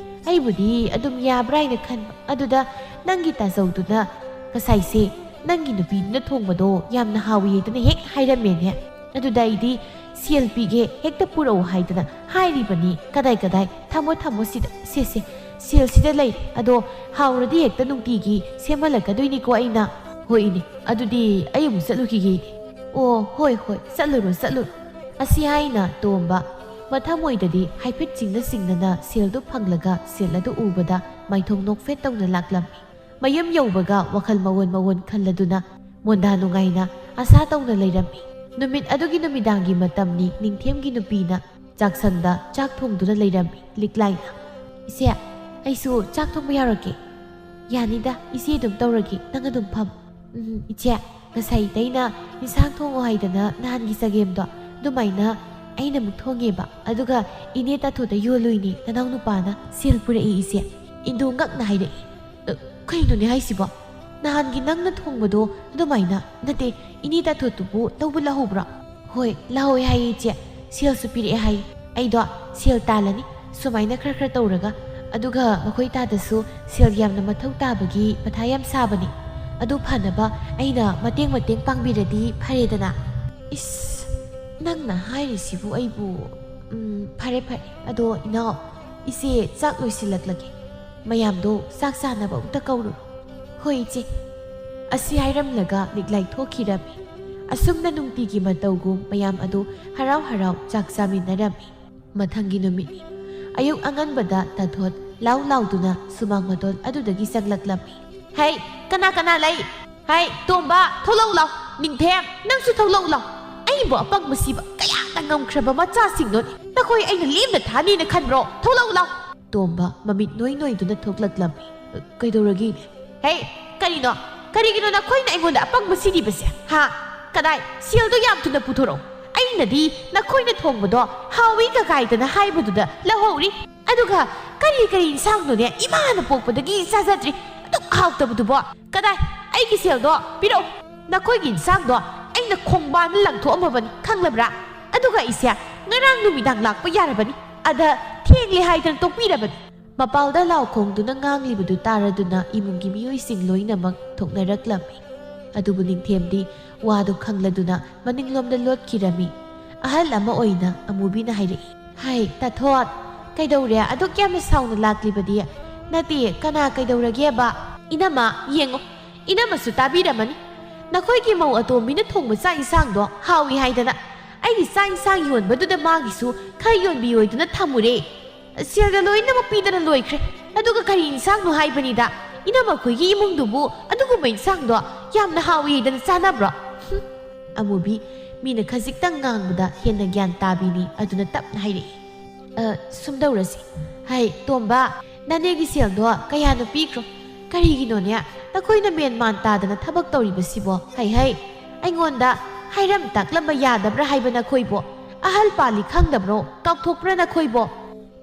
ꯑꯩꯕꯨꯗꯤ ꯑꯗꯨꯝ ꯌꯥꯕ꯭ꯔꯥ ꯍꯥꯏꯅ ꯈꯟꯕ꯫ ꯑꯗꯨꯗ ꯅꯪꯒꯤ ꯇꯥꯖꯧꯗꯨꯅ ꯉꯁꯥꯏꯁꯦ ꯅꯪꯒꯤ ꯅꯨꯄꯤꯗꯨꯅ ꯊꯣꯡꯕꯗꯣ ꯌꯥꯝꯅ ꯍꯥꯎꯏ ꯍꯥꯏꯗꯅ ꯍꯦꯛ ꯍꯥꯏꯔꯝꯃꯦꯅꯦ꯫ ꯑꯗꯨꯗ ꯑꯩꯗꯤ ꯁꯦꯜ ꯄꯤꯒꯦ, ꯍꯦꯛꯇ ꯄꯨꯔꯛꯎ ꯍꯥꯏꯗꯅ ꯍꯥꯏꯔꯤꯕꯅꯤ꯫ ꯀꯗꯥꯏ, ꯀꯗꯥꯏ? ꯊꯝꯃꯣ, ꯊꯝꯃꯣ ꯁꯤꯗ꯫ ꯁꯦ, ꯁꯦ, ꯁꯦꯜ ꯁꯤꯗ ꯂꯩ꯫ ꯑꯗꯣ ꯍꯥꯎꯔꯗꯤ ꯍꯦꯛꯇ ꯅꯨꯡꯇꯤꯒꯤ ꯁꯦꯝꯍꯜꯂꯛꯀꯗꯣꯏꯅꯤꯀꯣ ꯑꯩꯅ꯫" "ꯍꯣꯏ, ꯏꯅꯦ꯫ ꯑꯗꯨꯗꯤ ꯑꯩ ꯑꯃꯨꯛ ꯆꯠꯂꯨꯈꯤꯒꯦ, ꯏꯅꯦ꯫" "ꯑꯣ, ꯍꯣꯏ, ꯍꯣꯏ, ꯆꯠꯂꯨꯔꯣ, ꯆꯠꯂꯨꯔꯣ꯫" ꯑꯁꯤ ꯍꯥꯏꯅ ꯇꯣꯝꯕ ꯃꯊꯃꯣꯏꯗꯗꯤ ꯍꯥꯏꯐꯦꯠ ꯆꯤꯡꯅ ꯆꯤꯡꯅꯅ ꯁꯦꯜꯗꯨ ꯐꯪꯂꯒ ꯁꯦꯜ ꯑꯗꯨ ꯎꯕꯗ ꯃꯥꯏꯊꯣꯡ ꯅꯣꯛꯐꯦꯠ ꯇꯧꯅ ꯂꯥꯛꯂꯝꯃꯤ꯫ ꯃꯌꯨꯝ ꯌꯧꯕꯒ ꯋꯥꯈꯜ ꯃꯑꯣꯟ ꯃꯑꯣꯟ ꯈꯜꯂꯗꯨꯅ ꯃꯣꯟꯗꯥ ꯅꯨꯡꯉꯥꯏꯅ ꯑꯁꯥ ꯇꯧꯅ ꯂꯩꯔꯝꯃꯤ꯫ ꯅꯨꯃꯤꯠ ꯑꯗꯨꯒꯤ ꯅꯨꯃꯤꯗꯥꯡꯒꯤ ꯃꯇꯝꯅꯤ꯫ ꯅꯤꯡꯊꯦꯝꯒꯤ ꯅꯨꯄꯤꯅ ꯆꯥꯛꯁꯪꯗ ꯆꯥꯛ ꯊꯣꯡꯗꯨꯅ ꯂꯩꯔꯝꯃꯤ꯫ ꯂꯤꯛꯂꯥꯏꯅ, "ꯏꯆꯦ, ꯑꯩꯁꯨ ꯆꯥꯛ ꯊꯣꯡꯕ ꯌꯥꯎꯔꯛꯀꯦ?" "ꯌꯥꯅꯤꯗ, ꯏꯆꯦ ꯑꯗꯨꯝ ꯇꯧꯔꯒꯦ, ꯅꯪ ꯑꯗꯨꯝ ꯐꯝ꯫" "ꯎꯝ, ꯏꯆꯦ, ꯉꯁꯥꯏꯗ ꯑꯩꯅ ꯏꯟꯁꯥꯡ ꯊꯣꯡꯉꯣ ꯍꯥꯏꯗꯅ ꯅꯍꯥꯟꯒꯤ ꯆꯒꯦꯝꯗꯣ ꯑꯗꯨꯃꯥꯏꯅ ꯑꯩꯅ ꯑꯃꯨꯛ ꯊꯣꯡꯉꯦꯕ, ꯑꯗꯨꯒ ꯏꯅꯦ ꯇꯥꯊꯣꯗ ꯌꯣꯜꯂꯨꯏꯅꯦ, ꯅꯅꯥꯎ ꯅꯨꯄꯥꯅ ꯁꯦꯜ ꯄꯨꯔꯛꯏ ꯏꯆꯦ꯫" ꯏꯟꯗꯣ ꯉꯛꯅ ꯍꯥꯏꯔꯛꯏ꯫ "ꯑ, ꯀꯩꯅꯣꯅꯦ ꯍꯥꯏꯁꯤꯕꯣ? ꯅꯍꯥꯟꯒꯤ ꯅꯪꯅ ꯊꯣꯡꯕꯗꯣ ꯑꯗꯨꯃꯥꯏꯅ ꯅꯠꯇꯦ, ꯏꯅꯦ ꯇꯥꯊꯣꯠꯇꯨꯕꯨ ꯂꯧꯕ ꯂꯥꯛꯍꯧꯕ꯭ꯔꯣ?" "ꯍꯣꯏ, ꯂꯥꯛꯍꯧꯋꯦ ꯍꯥꯏꯌꯦ ꯏꯆꯦ꯫ ꯁꯦꯜꯁꯨ ꯄꯤꯔꯛꯑꯦ ꯍꯥꯏꯌꯦ꯫ ꯑꯩꯗꯣ ꯁꯦꯜ ꯇꯥꯜꯂꯅꯤ ꯁꯨꯃꯥꯏꯅ ꯈꯔ ꯈꯔ ꯇꯧꯔꯒ, ꯑꯗꯨꯒ ꯃꯈꯣꯏ ꯇꯥꯗꯁꯨ ꯁꯦꯜ ꯌꯥꯝꯅ ꯃꯊꯧ ꯇꯥꯕꯒꯤ ꯃꯊꯥ ꯌꯥꯝ ꯁꯥꯕꯅꯤ꯫ ꯑꯗꯨ ꯐꯅꯕ ꯑꯩꯅ ꯃꯇꯦꯡ ꯃꯇꯦꯡ ꯄꯥꯡꯕꯤꯔꯗꯤ ꯐꯔꯦꯗꯅ꯫" "ꯏꯁ, ꯅꯪꯅ ꯍꯥꯏꯔꯤꯁꯤꯕꯨ ꯑꯩꯕꯨ? ꯎꯝ, ꯐꯔꯦ ꯐꯔꯦ꯫ ꯑꯗꯣ ꯏꯅꯥꯎ, ꯏꯆꯦ ꯆꯥꯛ ꯂꯣꯏꯁꯤꯜꯂꯛꯂꯒꯦ꯫ ꯃꯌꯥꯝꯗꯣ ꯆꯥꯛ ꯆꯥꯅꯕ ꯑꯃꯨꯛꯇ ꯀꯧꯔꯨꯔꯣ꯫" "ꯍꯣꯏ ꯏꯆꯦ꯫" ꯑꯁꯤ ꯍꯥꯏꯔꯝꯂꯒ ꯂꯤꯛꯂꯥꯏ ꯊꯣꯛꯈꯤꯔꯝꯃꯤ꯫ ꯑꯁꯨꯝꯅ ꯅꯨꯡꯇꯤꯒꯤ ꯃꯇꯧꯒꯨꯝ ꯃꯌꯥꯝ ꯑꯗꯨ ꯍꯔꯥꯎ ꯍꯔꯥꯎ ꯆꯥꯛ ꯆꯥꯃꯤꯟꯅꯔꯝꯃꯤ꯫ ꯃꯊꯪꯒꯤ ꯅꯨꯃꯤꯠꯅꯤ꯫ ꯑꯌꯨꯛ ꯑꯉꯟꯕꯗ ꯇꯥꯊꯣꯠ ꯂꯥꯎ ꯂꯥꯎꯗꯨꯅ ꯁꯨꯃꯥꯡ ꯃꯇꯣꯟ ꯑꯗꯨꯗꯒꯤ ꯆꯪꯂꯛꯂꯝꯃꯤ꯫ "ꯍꯩ, ꯀꯅꯥ ꯀꯅꯥ ꯂꯩ?" ꯍꯩ, ꯇꯣꯝꯕ, ꯊꯣꯛꯂꯛꯎ ꯂꯥꯎ꯫ ꯅꯤꯡꯊꯦꯝ, ꯅꯪꯁꯨ ꯊꯣꯛꯂꯛꯎ ꯂꯥꯎ꯫ ꯑꯩꯕꯨ ꯑꯄꯪꯕ ꯁꯤꯕ ꯀꯌꯥꯗ ꯉꯝꯈ꯭ꯔꯕ ꯃꯆꯥꯁꯤꯡꯗꯨꯅꯤ꯫ ꯅꯈꯣꯏ ꯑꯩꯅ ꯂꯦꯝꯅ ꯊꯥꯅꯤꯅ ꯈꯟꯕ꯭ꯔꯣ? ꯊꯣꯛꯂꯛꯎ ꯂꯥꯎ꯫ ꯇꯣꯝꯕ ꯃꯃꯤꯠ ꯅꯣꯏ ꯅꯣꯏꯗꯨꯅ ꯊꯣꯛꯂꯛꯂꯝꯃꯤ꯫ "ꯀꯩꯗꯧꯔꯒꯦ, ꯏꯅꯦ?" "ꯍꯦ, ꯀꯔꯤꯅꯣ? ꯀꯔꯤꯒꯤꯅꯣ ꯅꯈꯣꯏꯅ ꯑꯩꯉꯣꯟꯗ ꯑꯄꯪꯕ ꯁꯤꯔꯤꯕꯁꯦ? ꯍꯥ? ꯀꯗꯥꯏ? ꯁꯦꯜꯗꯣ ꯌꯥꯝ ꯊꯨꯅ ꯄꯨꯊꯣꯔꯛꯎ꯫ ꯑꯩꯅꯗꯤ ꯅꯈꯣꯏꯅ ꯊꯣꯡꯕꯗꯣ ꯍꯥꯎꯏ ꯀꯀꯥꯏꯗꯅ ꯍꯥꯏꯕꯗꯨꯗ ꯂꯧꯍꯧꯔꯤ꯫ ꯑꯗꯨꯒ ꯀꯔꯤ ꯀꯔꯤ ꯏꯟꯁꯥꯡꯅꯣꯅꯦ ꯏꯃꯥꯅ ꯄꯣꯛꯄꯗꯒꯤ ꯆꯥꯖꯗ꯭ꯔꯤ ꯑꯗꯨꯛ ꯍꯥꯎꯇꯕꯗꯨꯕꯣ? ꯀꯗꯥꯏ? ꯑꯩꯒꯤ ꯁꯦꯜꯗꯣ ꯄꯤꯔꯛꯎ꯫ ꯅꯈꯣꯏꯒꯤ ꯏꯟꯁꯥꯡꯗꯣ ꯑꯩꯅ ꯈꯣꯡꯕꯥꯟꯗ ꯂꯪꯊꯣꯛꯑꯝꯃꯕꯅꯤ, ꯈꯪꯂꯕ꯭ꯔꯥ? ꯑꯗꯨꯒ ꯑꯩꯁꯦ ꯉꯔꯥꯡ ꯅꯨꯃꯤꯗꯥꯡ ꯂꯥꯛꯄ ꯌꯥꯔꯕꯅꯤ, ꯑꯗ ꯊꯦꯡꯂꯦ ꯍꯥꯏꯗꯅ ꯇꯣꯛꯄꯤꯔꯕꯅꯤ꯫" ꯃꯄꯥꯜꯗ ꯂꯥꯎ ꯈꯣꯡꯗꯨꯅ ꯉꯥꯡꯂꯤꯕꯗꯨ ꯇꯥꯔꯗꯨꯅ ꯏꯃꯨꯡꯒꯤ ꯃꯤꯑꯣꯏꯁꯤꯡ ꯂꯣꯏꯅꯃꯛ ꯊꯣꯛꯅꯔꯛꯂꯝꯃꯤ꯫ ꯑꯗꯨꯕꯨ ꯅꯤꯡꯊꯦꯝꯗꯤ ꯋꯥꯗꯨ ꯈꯪꯂꯗꯨꯅ ꯃꯅꯤꯡꯂꯣꯝꯗ ꯂꯣꯠꯈꯤꯔꯝꯃꯤ꯫ ꯑꯍꯜ ꯑꯃ ꯑꯣꯏꯅ ꯑꯃꯨꯕꯤꯅ ꯍꯥꯏꯔꯛꯏ, "ꯍꯥꯏ, ꯇꯥꯊꯣꯠ, ꯀꯩꯗꯧꯔꯦ? ꯑꯗꯨꯛ ꯌꯥꯝꯅ ꯁꯥꯎꯅ ꯂꯥꯛꯂꯤꯕꯗꯤ?" "ꯅꯠꯇꯦ, ꯀꯅꯥ ꯀꯩꯗꯧꯔꯒꯦꯕ?" "ꯏꯅꯝꯃ, ꯌꯦꯡꯉꯨ, ꯏꯅꯝꯃꯁꯨ ꯇꯥꯕꯤꯔꯝꯃꯅꯤ꯫ ꯅꯈꯣꯏꯒꯤ ꯃꯧ ꯑꯇꯣꯝꯕꯤꯅ ꯊꯣꯡꯕ ꯆꯥꯛ ꯏꯟꯁꯥꯡꯗꯣ ꯍꯥꯎꯏ ꯍꯥꯏꯗꯅ ꯑꯩꯒꯤ ꯆꯥꯛ ꯏꯟꯁꯥꯡ ꯌꯣꯟꯕꯗꯨꯗ ꯃꯥꯒꯤꯁꯨ ꯈꯔ ꯌꯣꯟꯕꯤꯌꯣꯏꯗꯨꯅ ꯊꯝꯃꯨꯔꯦ꯫ ꯁꯦꯜꯒ ꯂꯣꯏꯅꯃꯛ ꯄꯤꯗꯅ ꯂꯣꯏꯈ꯭ꯔꯦ꯫ ꯑꯗꯨꯒ ꯀꯔꯤ ꯏꯟꯁꯥꯡꯅꯣ ꯍꯥꯏꯕꯅꯤꯗ? ꯏꯅꯝꯃ ꯑꯩꯈꯣꯏꯒꯤ ꯏꯃꯨꯡꯗꯨꯕꯨ ꯑꯗꯨꯒꯨꯝꯕ ꯏꯟꯁꯥꯡꯗꯣ ꯌꯥꯝꯅ ꯍꯥꯎꯏ ꯍꯥꯏꯗꯅ ꯆꯥꯅꯕ꯭ꯔꯣ?" ꯍꯨꯝ꯫ ꯑꯃꯨꯕꯤ, ꯃꯤꯅ ꯈꯖꯤꯛꯇꯪ ꯉꯥꯡꯕꯗ ꯍꯦꯟꯅ ꯒ꯭ꯌꯥꯟ ꯇꯥꯕꯤꯅꯤ, ꯑꯗꯨꯅ ꯇꯞꯅ ꯍꯥꯏꯔꯛꯏ, "ꯑ, ꯁꯨꯝ ꯇꯧꯔꯁꯤ꯫ ꯍꯩ, ꯇꯣꯝꯕ, ꯅꯅꯦꯒꯤ ꯁꯦꯜꯗꯣ ꯀꯌꯥꯅꯣ ꯄꯤꯈ꯭ꯔꯣ꯫ ꯀꯔꯤꯒꯤꯅꯣꯅꯦ ꯅꯈꯣꯏꯅ ꯃꯦꯟ ꯃꯥꯟ ꯇꯥꯗꯅ ꯊꯕꯛ ꯇꯧꯔꯤꯕꯁꯤꯕꯣ? ꯍꯩ ꯍꯩ, ꯑꯩꯉꯣꯟꯗ ꯍꯥꯏꯔꯝ ꯇꯥꯛꯂꯝꯕ ꯌꯥꯗꯕ꯭ꯔꯥ ꯍꯥꯏꯕ ꯅꯈꯣꯏꯕꯣ? ꯑꯍꯜ ꯄꯥꯜꯂꯤ ꯈꯪꯗꯕ꯭ꯔꯣ? ꯀꯥꯎꯊꯣꯛꯄ꯭ꯔꯥ ꯅꯈꯣꯏꯕꯣ?"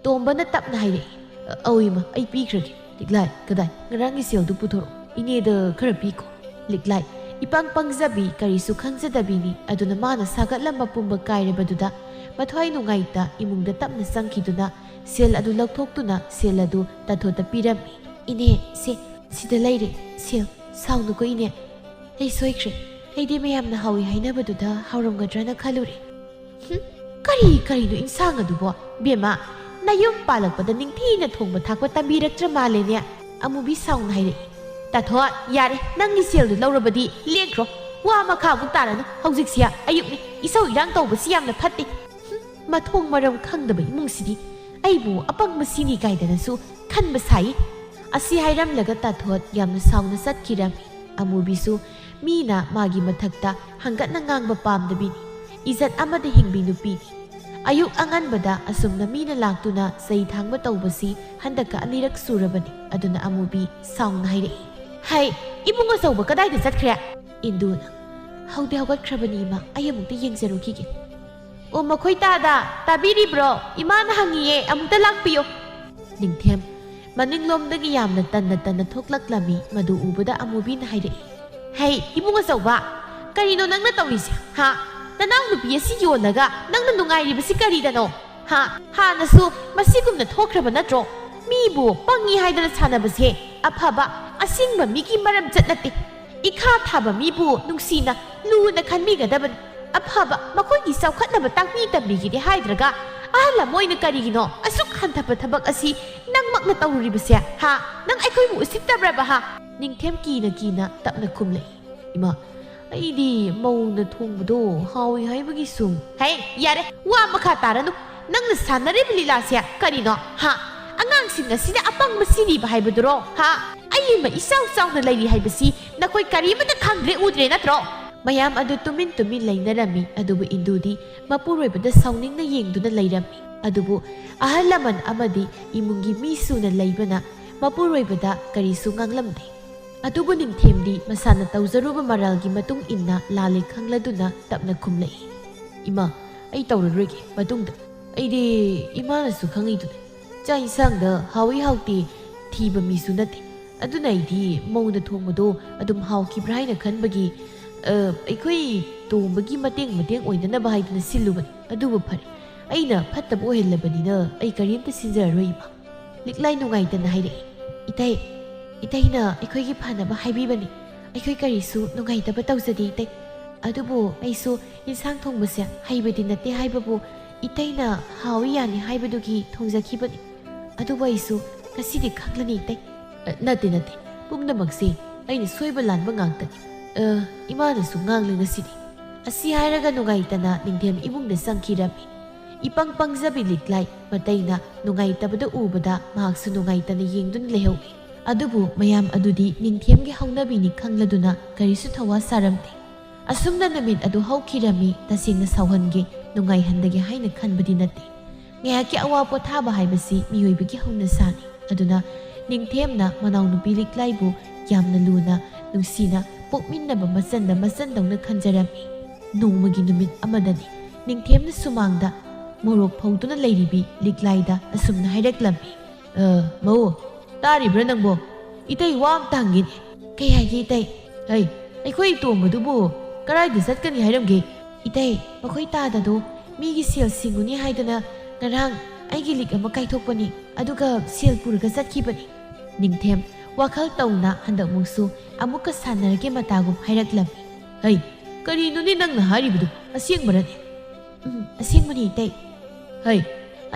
ꯇꯣꯝꯕꯅ ꯇꯞꯅ ꯍꯥꯏꯔꯛꯏ, "ꯑ-, ꯑꯧ ꯏꯃꯥ, ꯑꯩ ꯄꯤꯈ꯭ꯔꯒꯦ꯫ ꯂꯤꯛꯂꯥꯏ, ꯀꯗꯥꯏ? ꯉꯔꯥꯡꯒꯤ ꯁꯦꯜꯗꯨ ꯄꯨꯊꯣꯔꯛꯑꯣ꯫ ꯏꯅꯦꯗ ꯈꯔ ꯄꯤꯈꯣ꯫" ꯂꯤꯛꯂꯥꯏ, ꯏꯄꯪ ꯄꯪꯖꯕꯤ, ꯀꯔꯤꯁꯨ ꯈꯪꯖꯗꯕꯤꯅꯤ꯫ ꯑꯗꯨꯅ ꯃꯥꯅ ꯁꯥꯒꯠꯂꯝꯕ ꯄꯨꯝꯕ ꯀꯥꯏꯔꯕꯗꯨꯗ ꯃꯊ꯭ꯋꯥꯏ ꯅꯨꯡꯉꯥꯏꯇ ꯏꯃꯨꯡꯗ ꯇꯞꯅ ꯆꯪꯈꯤꯗꯨꯅ ꯁꯦꯜ ꯑꯗꯨ ꯂꯧꯊꯣꯛꯇꯨꯅ ꯁꯦꯜ ꯑꯗꯨ ꯇꯥꯊꯣꯠꯇ ꯄꯤꯔꯝꯃꯤ꯫ "ꯏꯅꯦ, ꯁꯦ, ꯁꯤꯗ ꯂꯩꯔꯦ ꯁꯦꯜ꯫ ꯁꯥꯎꯅꯨꯀꯣ ꯏꯅꯦ꯫ ꯑꯩ ꯁꯣꯏꯈ꯭ꯔꯦ꯫ ꯑꯩꯗꯤ ꯃꯌꯥꯝꯅ ꯍꯥꯎꯏ ꯍꯥꯏꯅꯕꯗꯨꯗ ꯍꯥꯎꯔꯝꯒꯗ꯭ꯔꯅ ꯈꯜꯂꯨꯔꯦ꯫" "ꯍꯨꯝ, ꯀꯔꯤ ꯀꯔꯤꯅꯣ ꯏꯟꯁꯥꯡ ꯑꯗꯨꯕꯣ? ꯕꯦꯝꯃ, ꯅꯌꯨꯝ ꯄꯥꯜꯂꯛꯄꯗ ꯅꯤꯡꯊꯤꯅ ꯊꯣꯡꯕ ꯊꯥꯛꯄ ꯇꯝꯕꯤꯔꯛꯇ꯭ꯔ ꯃꯥꯜꯂꯦꯅꯦ꯫" ꯑꯃꯨꯕꯤ ꯁꯥꯎꯅ ꯍꯥꯏꯔꯛꯏ꯫ "ꯇꯥꯊꯣꯠ, ꯌꯥꯔꯦ, ꯅꯪꯒꯤ ꯁꯦꯜꯗꯨ ꯂꯧꯔꯕꯗꯤ ꯂꯦꯡꯈ꯭ꯔꯣ꯫ ꯋꯥ ꯃꯈꯥ ꯑꯃꯨꯛ ꯇꯥꯔꯅꯨ꯫ ꯍꯧꯖꯤꯛꯁꯤ ꯑꯌꯨꯛꯅꯤ, ꯏꯁꯧ ꯏꯔꯥꯡ ꯇꯧꯕꯁꯤ ꯌꯥꯝꯅ ꯐꯠꯇꯦ꯫ ꯍꯨꯝ, ꯃꯊꯣꯡ ꯃꯔꯝ ꯈꯪꯗꯕ ꯏꯃꯨꯡꯁꯤꯗꯤ ꯑꯩꯕꯨ ꯑꯄꯪꯕ ꯁꯤꯅꯤ ꯀꯥꯏꯗꯅꯁꯨ ꯈꯟꯕ ꯁꯥꯏ꯫" ꯑꯁꯤ ꯍꯥꯏꯔꯝꯂꯒ ꯇꯥꯊꯣꯠ ꯌꯥꯝꯅ ꯁꯥꯎꯅ ꯆꯠꯈꯤꯔꯝꯃꯤ꯫ ꯑꯃꯨꯕꯤꯁꯨ ꯃꯤꯅ ꯃꯥꯒꯤ ꯃꯊꯛꯇ ꯍꯪꯒꯠꯅ ꯉꯥꯡꯕ ꯄꯥꯝꯗꯕꯤꯅꯤ꯫ ꯏꯖꯠ ꯑꯃꯗ ꯍꯤꯡꯕꯤ ꯅꯨꯄꯤꯅꯤ꯫ ꯑꯌꯨꯛ ꯑꯉꯟꯕꯗ ꯑꯁꯨꯝꯅ ꯃꯤꯅ ꯂꯥꯛꯇꯨꯅ ꯆꯩ ꯊꯥꯡꯕ ꯇꯧꯕꯁꯤ ꯍꯟꯗꯛꯀ ꯑꯅꯤꯔꯛ ꯁꯨꯔꯕꯅꯤ꯫ ꯑꯗꯨꯅ ꯑꯃꯨꯕꯤ ꯁꯥꯎꯅ ꯍꯥꯏꯔꯛꯏ, "ꯍꯩ, ꯏꯕꯨꯡ ꯑꯆꯧꯕ ꯀꯗꯥꯏꯗ ꯆꯠꯈ꯭ꯔꯦ?" ꯏꯟꯗꯨꯅ, "ꯍꯧꯗꯤ ꯍꯧꯒꯠꯈ꯭ꯔꯕꯅꯤ ꯏꯃꯥ, ꯑꯩ ꯑꯃꯨꯛꯇ ꯌꯦꯡꯖꯔꯨꯈꯤꯒꯦ꯫" "ꯑꯣ, ꯃꯈꯣꯏ ꯇꯥꯗ ꯇꯥꯕꯤꯔꯤꯕ꯭ꯔꯣ? ꯏꯃꯥꯅ ꯍꯪꯉꯤꯌꯦ, ꯑꯃꯨꯛꯇ ꯂꯥꯛꯄꯤꯌꯣ꯫" ꯅꯤꯡꯊꯦꯝ ꯃꯅꯤꯡꯂꯣꯝꯗꯒꯤ ꯌꯥꯝꯅ ꯇꯟꯅ ꯇꯟꯅ ꯊꯣꯛꯂꯛꯂꯝꯃꯤ꯫ ꯃꯗꯨ ꯎꯕꯗ ꯑꯃꯨꯕꯤꯅ ꯍꯥꯏꯔꯛꯏ, "ꯍꯩ, ꯏꯕꯨꯡ ꯑꯆꯧꯕ, ꯀꯔꯤꯅꯣ ꯅꯪꯅ ꯇꯧꯔꯤꯁꯦ? ꯍꯥ? ꯅꯅꯥꯎ ꯅꯨꯄꯤ ꯑꯁꯤ ꯌꯣꯜꯂꯒ ꯅꯪꯅ ꯅꯨꯡꯉꯥꯏꯔꯤꯕꯁꯤ ꯀꯔꯤꯗꯅꯣ? ꯍꯥ? ꯍꯥꯟꯅꯁꯨ ꯃꯁꯤꯒꯨꯝꯅ ꯊꯣꯛꯈ꯭ꯔꯕ ꯅꯠꯇ꯭ꯔꯣ? ꯃꯤꯕꯨ ꯄꯪꯉꯤ ꯍꯥꯏꯗꯅ ꯁꯥꯟꯅꯕꯁꯦ ꯑꯐꯕ, ꯑꯁꯦꯡꯕ ꯃꯤꯒꯤ ꯃꯔꯝꯆꯠ ꯅꯠꯇꯦ꯫ ꯏꯈꯥ ꯊꯥꯕ ꯃꯤꯕꯨ ꯅꯨꯡꯁꯤꯅ, ꯂꯨꯅ ꯈꯟꯕꯤꯒꯗꯕꯅꯤ꯫ ꯑꯐꯕ, ꯃꯈꯣꯏꯒꯤ ꯆꯥꯎꯈꯠꯅꯕ ꯇꯥꯛꯄꯤ ꯇꯝꯕꯤꯒꯦꯗꯤ ꯍꯥꯏꯗ꯭ꯔꯒ, ꯑꯍꯜ ꯑꯃ ꯑꯣꯏꯅ ꯀꯔꯤꯒꯤꯅꯣ ꯑꯁꯨꯛ ꯍꯟꯊꯕ ꯊꯕꯛ ꯑꯁꯤ ꯅꯪꯃꯛꯅ ꯇꯧꯔꯨꯔꯤꯕꯁꯦ? ꯍꯥ? ꯅꯪ ꯑꯩꯈꯣꯏꯕꯨ ꯎꯁꯤꯠꯇꯕ꯭ꯔꯕ, ꯍꯥ?" ꯅꯤꯡꯊꯦꯝ ꯀꯤꯅ ꯀꯤꯅ ꯇꯞꯅ ꯈꯨꯝꯂꯛꯏ, "ꯏꯃꯥ, ꯑꯩꯗꯤ ꯃꯧꯅ ꯊꯣꯡꯕꯗꯣ ꯍꯥꯎꯏ ꯍꯥꯏꯕꯒꯤ ꯁꯨꯝ꯫" "ꯍꯩ, ꯌꯥꯔꯦ, ꯋꯥ ꯃꯈꯥ ꯇꯥꯔꯅꯨ꯫ ꯅꯪꯅ ꯁꯥꯟꯅꯔꯤꯕ ꯂꯤꯂꯥꯁꯦ ꯀꯔꯤꯅꯣ? ꯍꯥ? ꯑꯉꯥꯡꯁꯤꯡ ꯑꯁꯤꯅ ꯑꯄꯪꯕ ꯁꯤꯔꯤꯕ ꯍꯥꯏꯕꯗꯨꯔꯣ? ꯍꯥ? ꯑꯩ ꯑꯃ ꯏꯆꯥꯎ ꯆꯥꯎꯅ ꯂꯩꯔꯤ ꯍꯥꯏꯕꯁꯤ ꯅꯈꯣꯏ ꯀꯔꯤꯃꯠꯇ ꯈꯪꯗ꯭ꯔꯦ, ꯎꯗ꯭ꯔꯦ ꯅꯠꯇ꯭ꯔꯣ?" ꯃꯌꯥꯝ ꯑꯗꯨ ꯇꯨꯃꯤꯟ ꯇꯨꯃꯤꯟ ꯂꯩꯅꯔꯝꯃꯤ꯫ ꯑꯗꯨꯕꯨ ꯏꯟꯗꯨꯗꯤ ꯃꯄꯨꯔꯣꯏꯕꯗ ꯁꯥꯎꯅꯤꯡꯅ ꯌꯦꯡꯗꯨꯅ ꯂꯩꯔꯝꯃꯤ꯫ ꯑꯗꯨꯕꯨ ꯑꯍꯜ ꯂꯃꯟ ꯑꯃꯗꯤ ꯏꯃꯨꯡꯒꯤ ꯃꯤ ꯁꯨꯅ ꯂꯩꯕꯅ ꯃꯄꯨꯔꯣꯏꯕꯗ ꯀꯔꯤꯁꯨ ꯉꯥꯡꯂꯝꯗꯦ꯫ ꯑꯗꯨꯕꯨ ꯅꯤꯡꯊꯦꯝꯗꯤ ꯃꯁꯥꯅ ꯇꯧꯖꯔꯨꯕ ꯃꯔꯥꯜꯒꯤ ꯃꯇꯨꯡ ꯏꯟꯅ ꯂꯥꯜꯂꯦ ꯈꯪꯂꯗꯨꯅ ꯇꯞꯅ ꯈꯨꯝꯂꯛꯏ, "ꯏꯃꯥ, ꯑꯩ ꯇꯧꯔꯔꯣꯏꯒꯦ ꯃꯇꯨꯡꯗ꯫ ꯑꯩꯗꯤ ꯏꯃꯥꯅꯁꯨ ꯈꯪꯉꯤꯗꯨꯅꯤ꯫ ꯆꯥꯛ ꯏꯟꯁꯥꯡꯗ ꯍꯥꯎꯏ ꯍꯥꯎꯇꯦ ꯊꯤꯕ ꯃꯤꯁꯨ ꯅꯠꯇꯦ꯫ ꯑꯗꯨꯅ ꯑꯩꯗꯤ ꯃꯧꯅ ꯊꯣꯡꯕꯗꯣ ꯑꯗꯨꯝ ꯍꯥꯎꯈꯤꯕ꯭ꯔꯥ ꯍꯥꯏꯅ ꯈꯟꯕꯒꯤ, ꯑ, ꯑꯩꯈꯣꯏ ꯇꯣꯝꯕꯒꯤ ꯃꯇꯦꯡ ꯃꯇꯦꯡ ꯑꯣꯏꯅꯅꯕ ꯍꯥꯏꯗꯨꯅ ꯁꯤꯜꯂꯨꯕꯅꯤ꯫ ꯑꯗꯨꯕꯨ ꯐꯔꯦ, ꯑꯩꯅ ꯐꯠꯇꯕ ꯑꯣꯏꯍꯜꯂꯕꯅꯤꯅ ꯑꯩ ꯀꯔꯤꯝꯇ ꯁꯤꯟꯖꯔꯔꯣꯏ, ꯏꯃꯥ꯫" ꯂꯤꯛꯂꯥꯏ ꯅꯨꯡꯉꯥꯏꯇꯅ ꯍꯥꯏꯔꯛꯏ, "ꯏꯇꯩ, ꯏꯇꯩꯅ ꯑꯩꯈꯣꯏꯒꯤ ꯐꯅꯕ ꯍꯥꯏꯕꯤꯕꯅꯤ꯫ ꯑꯩꯈꯣꯏ ꯀꯔꯤꯁꯨ ꯅꯨꯡꯉꯥꯏꯇꯕ ꯇꯧꯖꯗꯦ, ꯏꯇꯩ꯫ ꯑꯗꯨꯕꯨ ꯑꯩꯁꯨ ꯏꯟꯁꯥꯡ ꯊꯣꯡꯕꯁꯦ ꯍꯩꯕꯗꯤ ꯅꯠꯇꯦ ꯍꯥꯏꯕꯕꯨ ꯏꯇꯩꯅ ꯍꯥꯎꯏ ꯌꯥꯅꯤ ꯍꯥꯏꯕꯗꯨꯒꯤ ꯊꯣꯡꯖꯈꯤꯕꯅꯤ꯫ ꯑꯗꯨꯕꯨ ꯑꯩꯁꯨ ꯉꯁꯤꯗꯤ ꯈꯪꯂꯅꯤ, ꯏꯇꯩ꯫" "ꯑ, ꯅꯠꯇꯦ, ꯅꯠꯇꯦ꯫ ꯄꯨꯝꯅꯃꯛꯁꯤ ꯑꯩꯅ ꯁꯣꯏꯕ ꯂꯥꯟꯕ ꯉꯥꯛꯇꯅꯤ꯫ ꯑ, ꯏꯃꯥꯅꯁꯨ ꯉꯥꯡꯂꯦ ꯉꯁꯤꯗꯤ꯫" ꯑꯁꯤ ꯍꯥꯏꯔꯒ ꯅꯨꯡꯉꯥꯏꯇꯅ ꯅꯤꯡꯊꯦꯝ ꯏꯃꯨꯡꯗ ꯆꯪꯈꯤꯔꯝꯃꯤ꯫ ꯏꯄꯪ ꯄꯪꯖꯕꯤ ꯂꯤꯛꯂꯥꯏ ꯃꯇꯩꯅ ꯅꯨꯡꯉꯥꯏꯇꯕꯗ ꯎꯕꯗ ꯃꯍꯥꯛꯁꯨ ꯅꯨꯡꯉꯥꯏꯇꯅ ꯌꯦꯡꯗꯨꯅ ꯂꯩꯍꯧꯏ꯫ ꯑꯗꯨꯕꯨ ꯃꯌꯥꯝ ꯑꯗꯨꯗꯤ ꯅꯤꯡꯊꯦꯝꯒꯤ ꯍꯧꯅꯕꯤꯅꯤ ꯈꯪꯂꯗꯨꯅ ꯀꯔꯤꯁꯨ ꯊꯧꯋꯥ ꯁꯥꯔꯝꯗꯦ꯫ ꯑꯁꯨꯝꯅ ꯅꯨꯃꯤꯠ ꯑꯗꯨ ꯍꯧꯈꯤꯔꯝꯃꯤ꯫ ꯇꯁꯦꯡꯅ ꯁꯥꯎꯍꯟꯒꯦ, ꯅꯨꯡꯉꯥꯏꯍꯟꯗꯒꯦ ꯍꯥꯏꯅ ꯈꯟꯕꯗꯤ ꯅꯠꯇꯦ꯫ ꯉꯥꯏꯍꯥꯛꯀꯤ ꯑꯋꯥ ꯄꯣꯊꯥꯕ ꯍꯥꯏꯕꯁꯤ ꯃꯤꯑꯣꯏꯕꯒꯤ ꯍꯧꯅꯁꯥꯅꯤ꯫ ꯑꯗꯨꯅ ꯅꯤꯡꯊꯦꯝꯅ ꯃꯅꯥꯎꯅꯨꯄꯤ ꯂꯤꯛꯂꯥꯏꯕꯨ ꯌꯥꯝꯅ ꯂꯨꯅ, ꯅꯨꯡꯁꯤꯅ, ꯄꯣꯛꯃꯤꯟꯅꯕ ꯃꯆꯟꯗ ꯃꯆꯟꯗꯧꯅ ꯈꯟꯖꯔꯝꯃꯤ꯫ ꯅꯣꯡꯃꯒꯤ ꯅꯨꯃꯤꯠ ꯑꯃꯗꯅꯤ ꯅꯤꯡꯊꯦꯝꯅ ꯁꯨꯃꯥꯡꯗ ꯃꯣꯔꯣꯛ ꯐꯧꯗꯨꯅ ꯂꯩꯔꯤꯕꯤ ꯂꯤꯛꯂꯥꯏꯗ ꯑꯁꯨꯝꯅ ꯍꯥꯏꯔꯛꯂꯝꯃꯤ꯫ "ꯑ, ꯃꯧ, ꯇꯥꯔꯤꯕ꯭ꯔꯥ ꯅꯪꯕꯣ? ꯏꯇꯩ, ꯋꯥ ꯑꯝꯇ ꯍꯪꯒꯦꯅꯦ꯫" "ꯀꯩ ꯍꯥꯏꯒꯦ ꯏꯇꯩ?" "ꯍꯩ, ꯑꯩꯈꯣꯏ ꯇꯣꯝꯕꯗꯨꯕꯨ ꯀꯗꯥꯏꯗ ꯆꯠꯀꯅꯤ ꯍꯥꯏꯔꯝꯒꯦ?" "ꯏꯇꯩ, ꯃꯈꯣꯏ ꯇꯥꯗꯗꯣ ꯃꯤꯒꯤ ꯁꯦꯜ ꯁꯤꯡꯉꯨꯅꯤ ꯍꯥꯏꯗꯅ ꯉꯔꯥꯡ ꯑꯩꯒꯤ ꯂꯤꯛ ꯑꯃ ꯀꯥꯏꯊꯣꯛꯄꯅꯤ, ꯑꯗꯨꯒ ꯁꯦꯜ ꯄꯨꯔꯒ ꯆꯠꯈꯤꯕꯅꯤ꯫" ꯅꯤꯡꯊꯦꯝ ꯋꯥꯈꯜ ꯇꯧꯅ ꯍꯟꯗꯛꯃꯨꯛꯁꯨ ꯑꯃꯨꯛꯀ ꯁꯥꯟꯅꯔꯒꯦ ꯃꯇꯥꯒꯨꯝ ꯍꯥꯏꯔꯛꯂꯝꯃꯤ꯫ "ꯍꯩ, ꯀꯔꯤꯅꯣꯅꯦ ꯅꯪꯅ ꯍꯥꯏꯔꯤꯕꯗꯨ? ꯑꯁꯦꯡꯕꯔꯅꯦ?" "ꯎꯝ, ꯑꯁꯦꯡꯕꯅꯤ ꯏꯇꯩ꯫" "ꯍꯩ,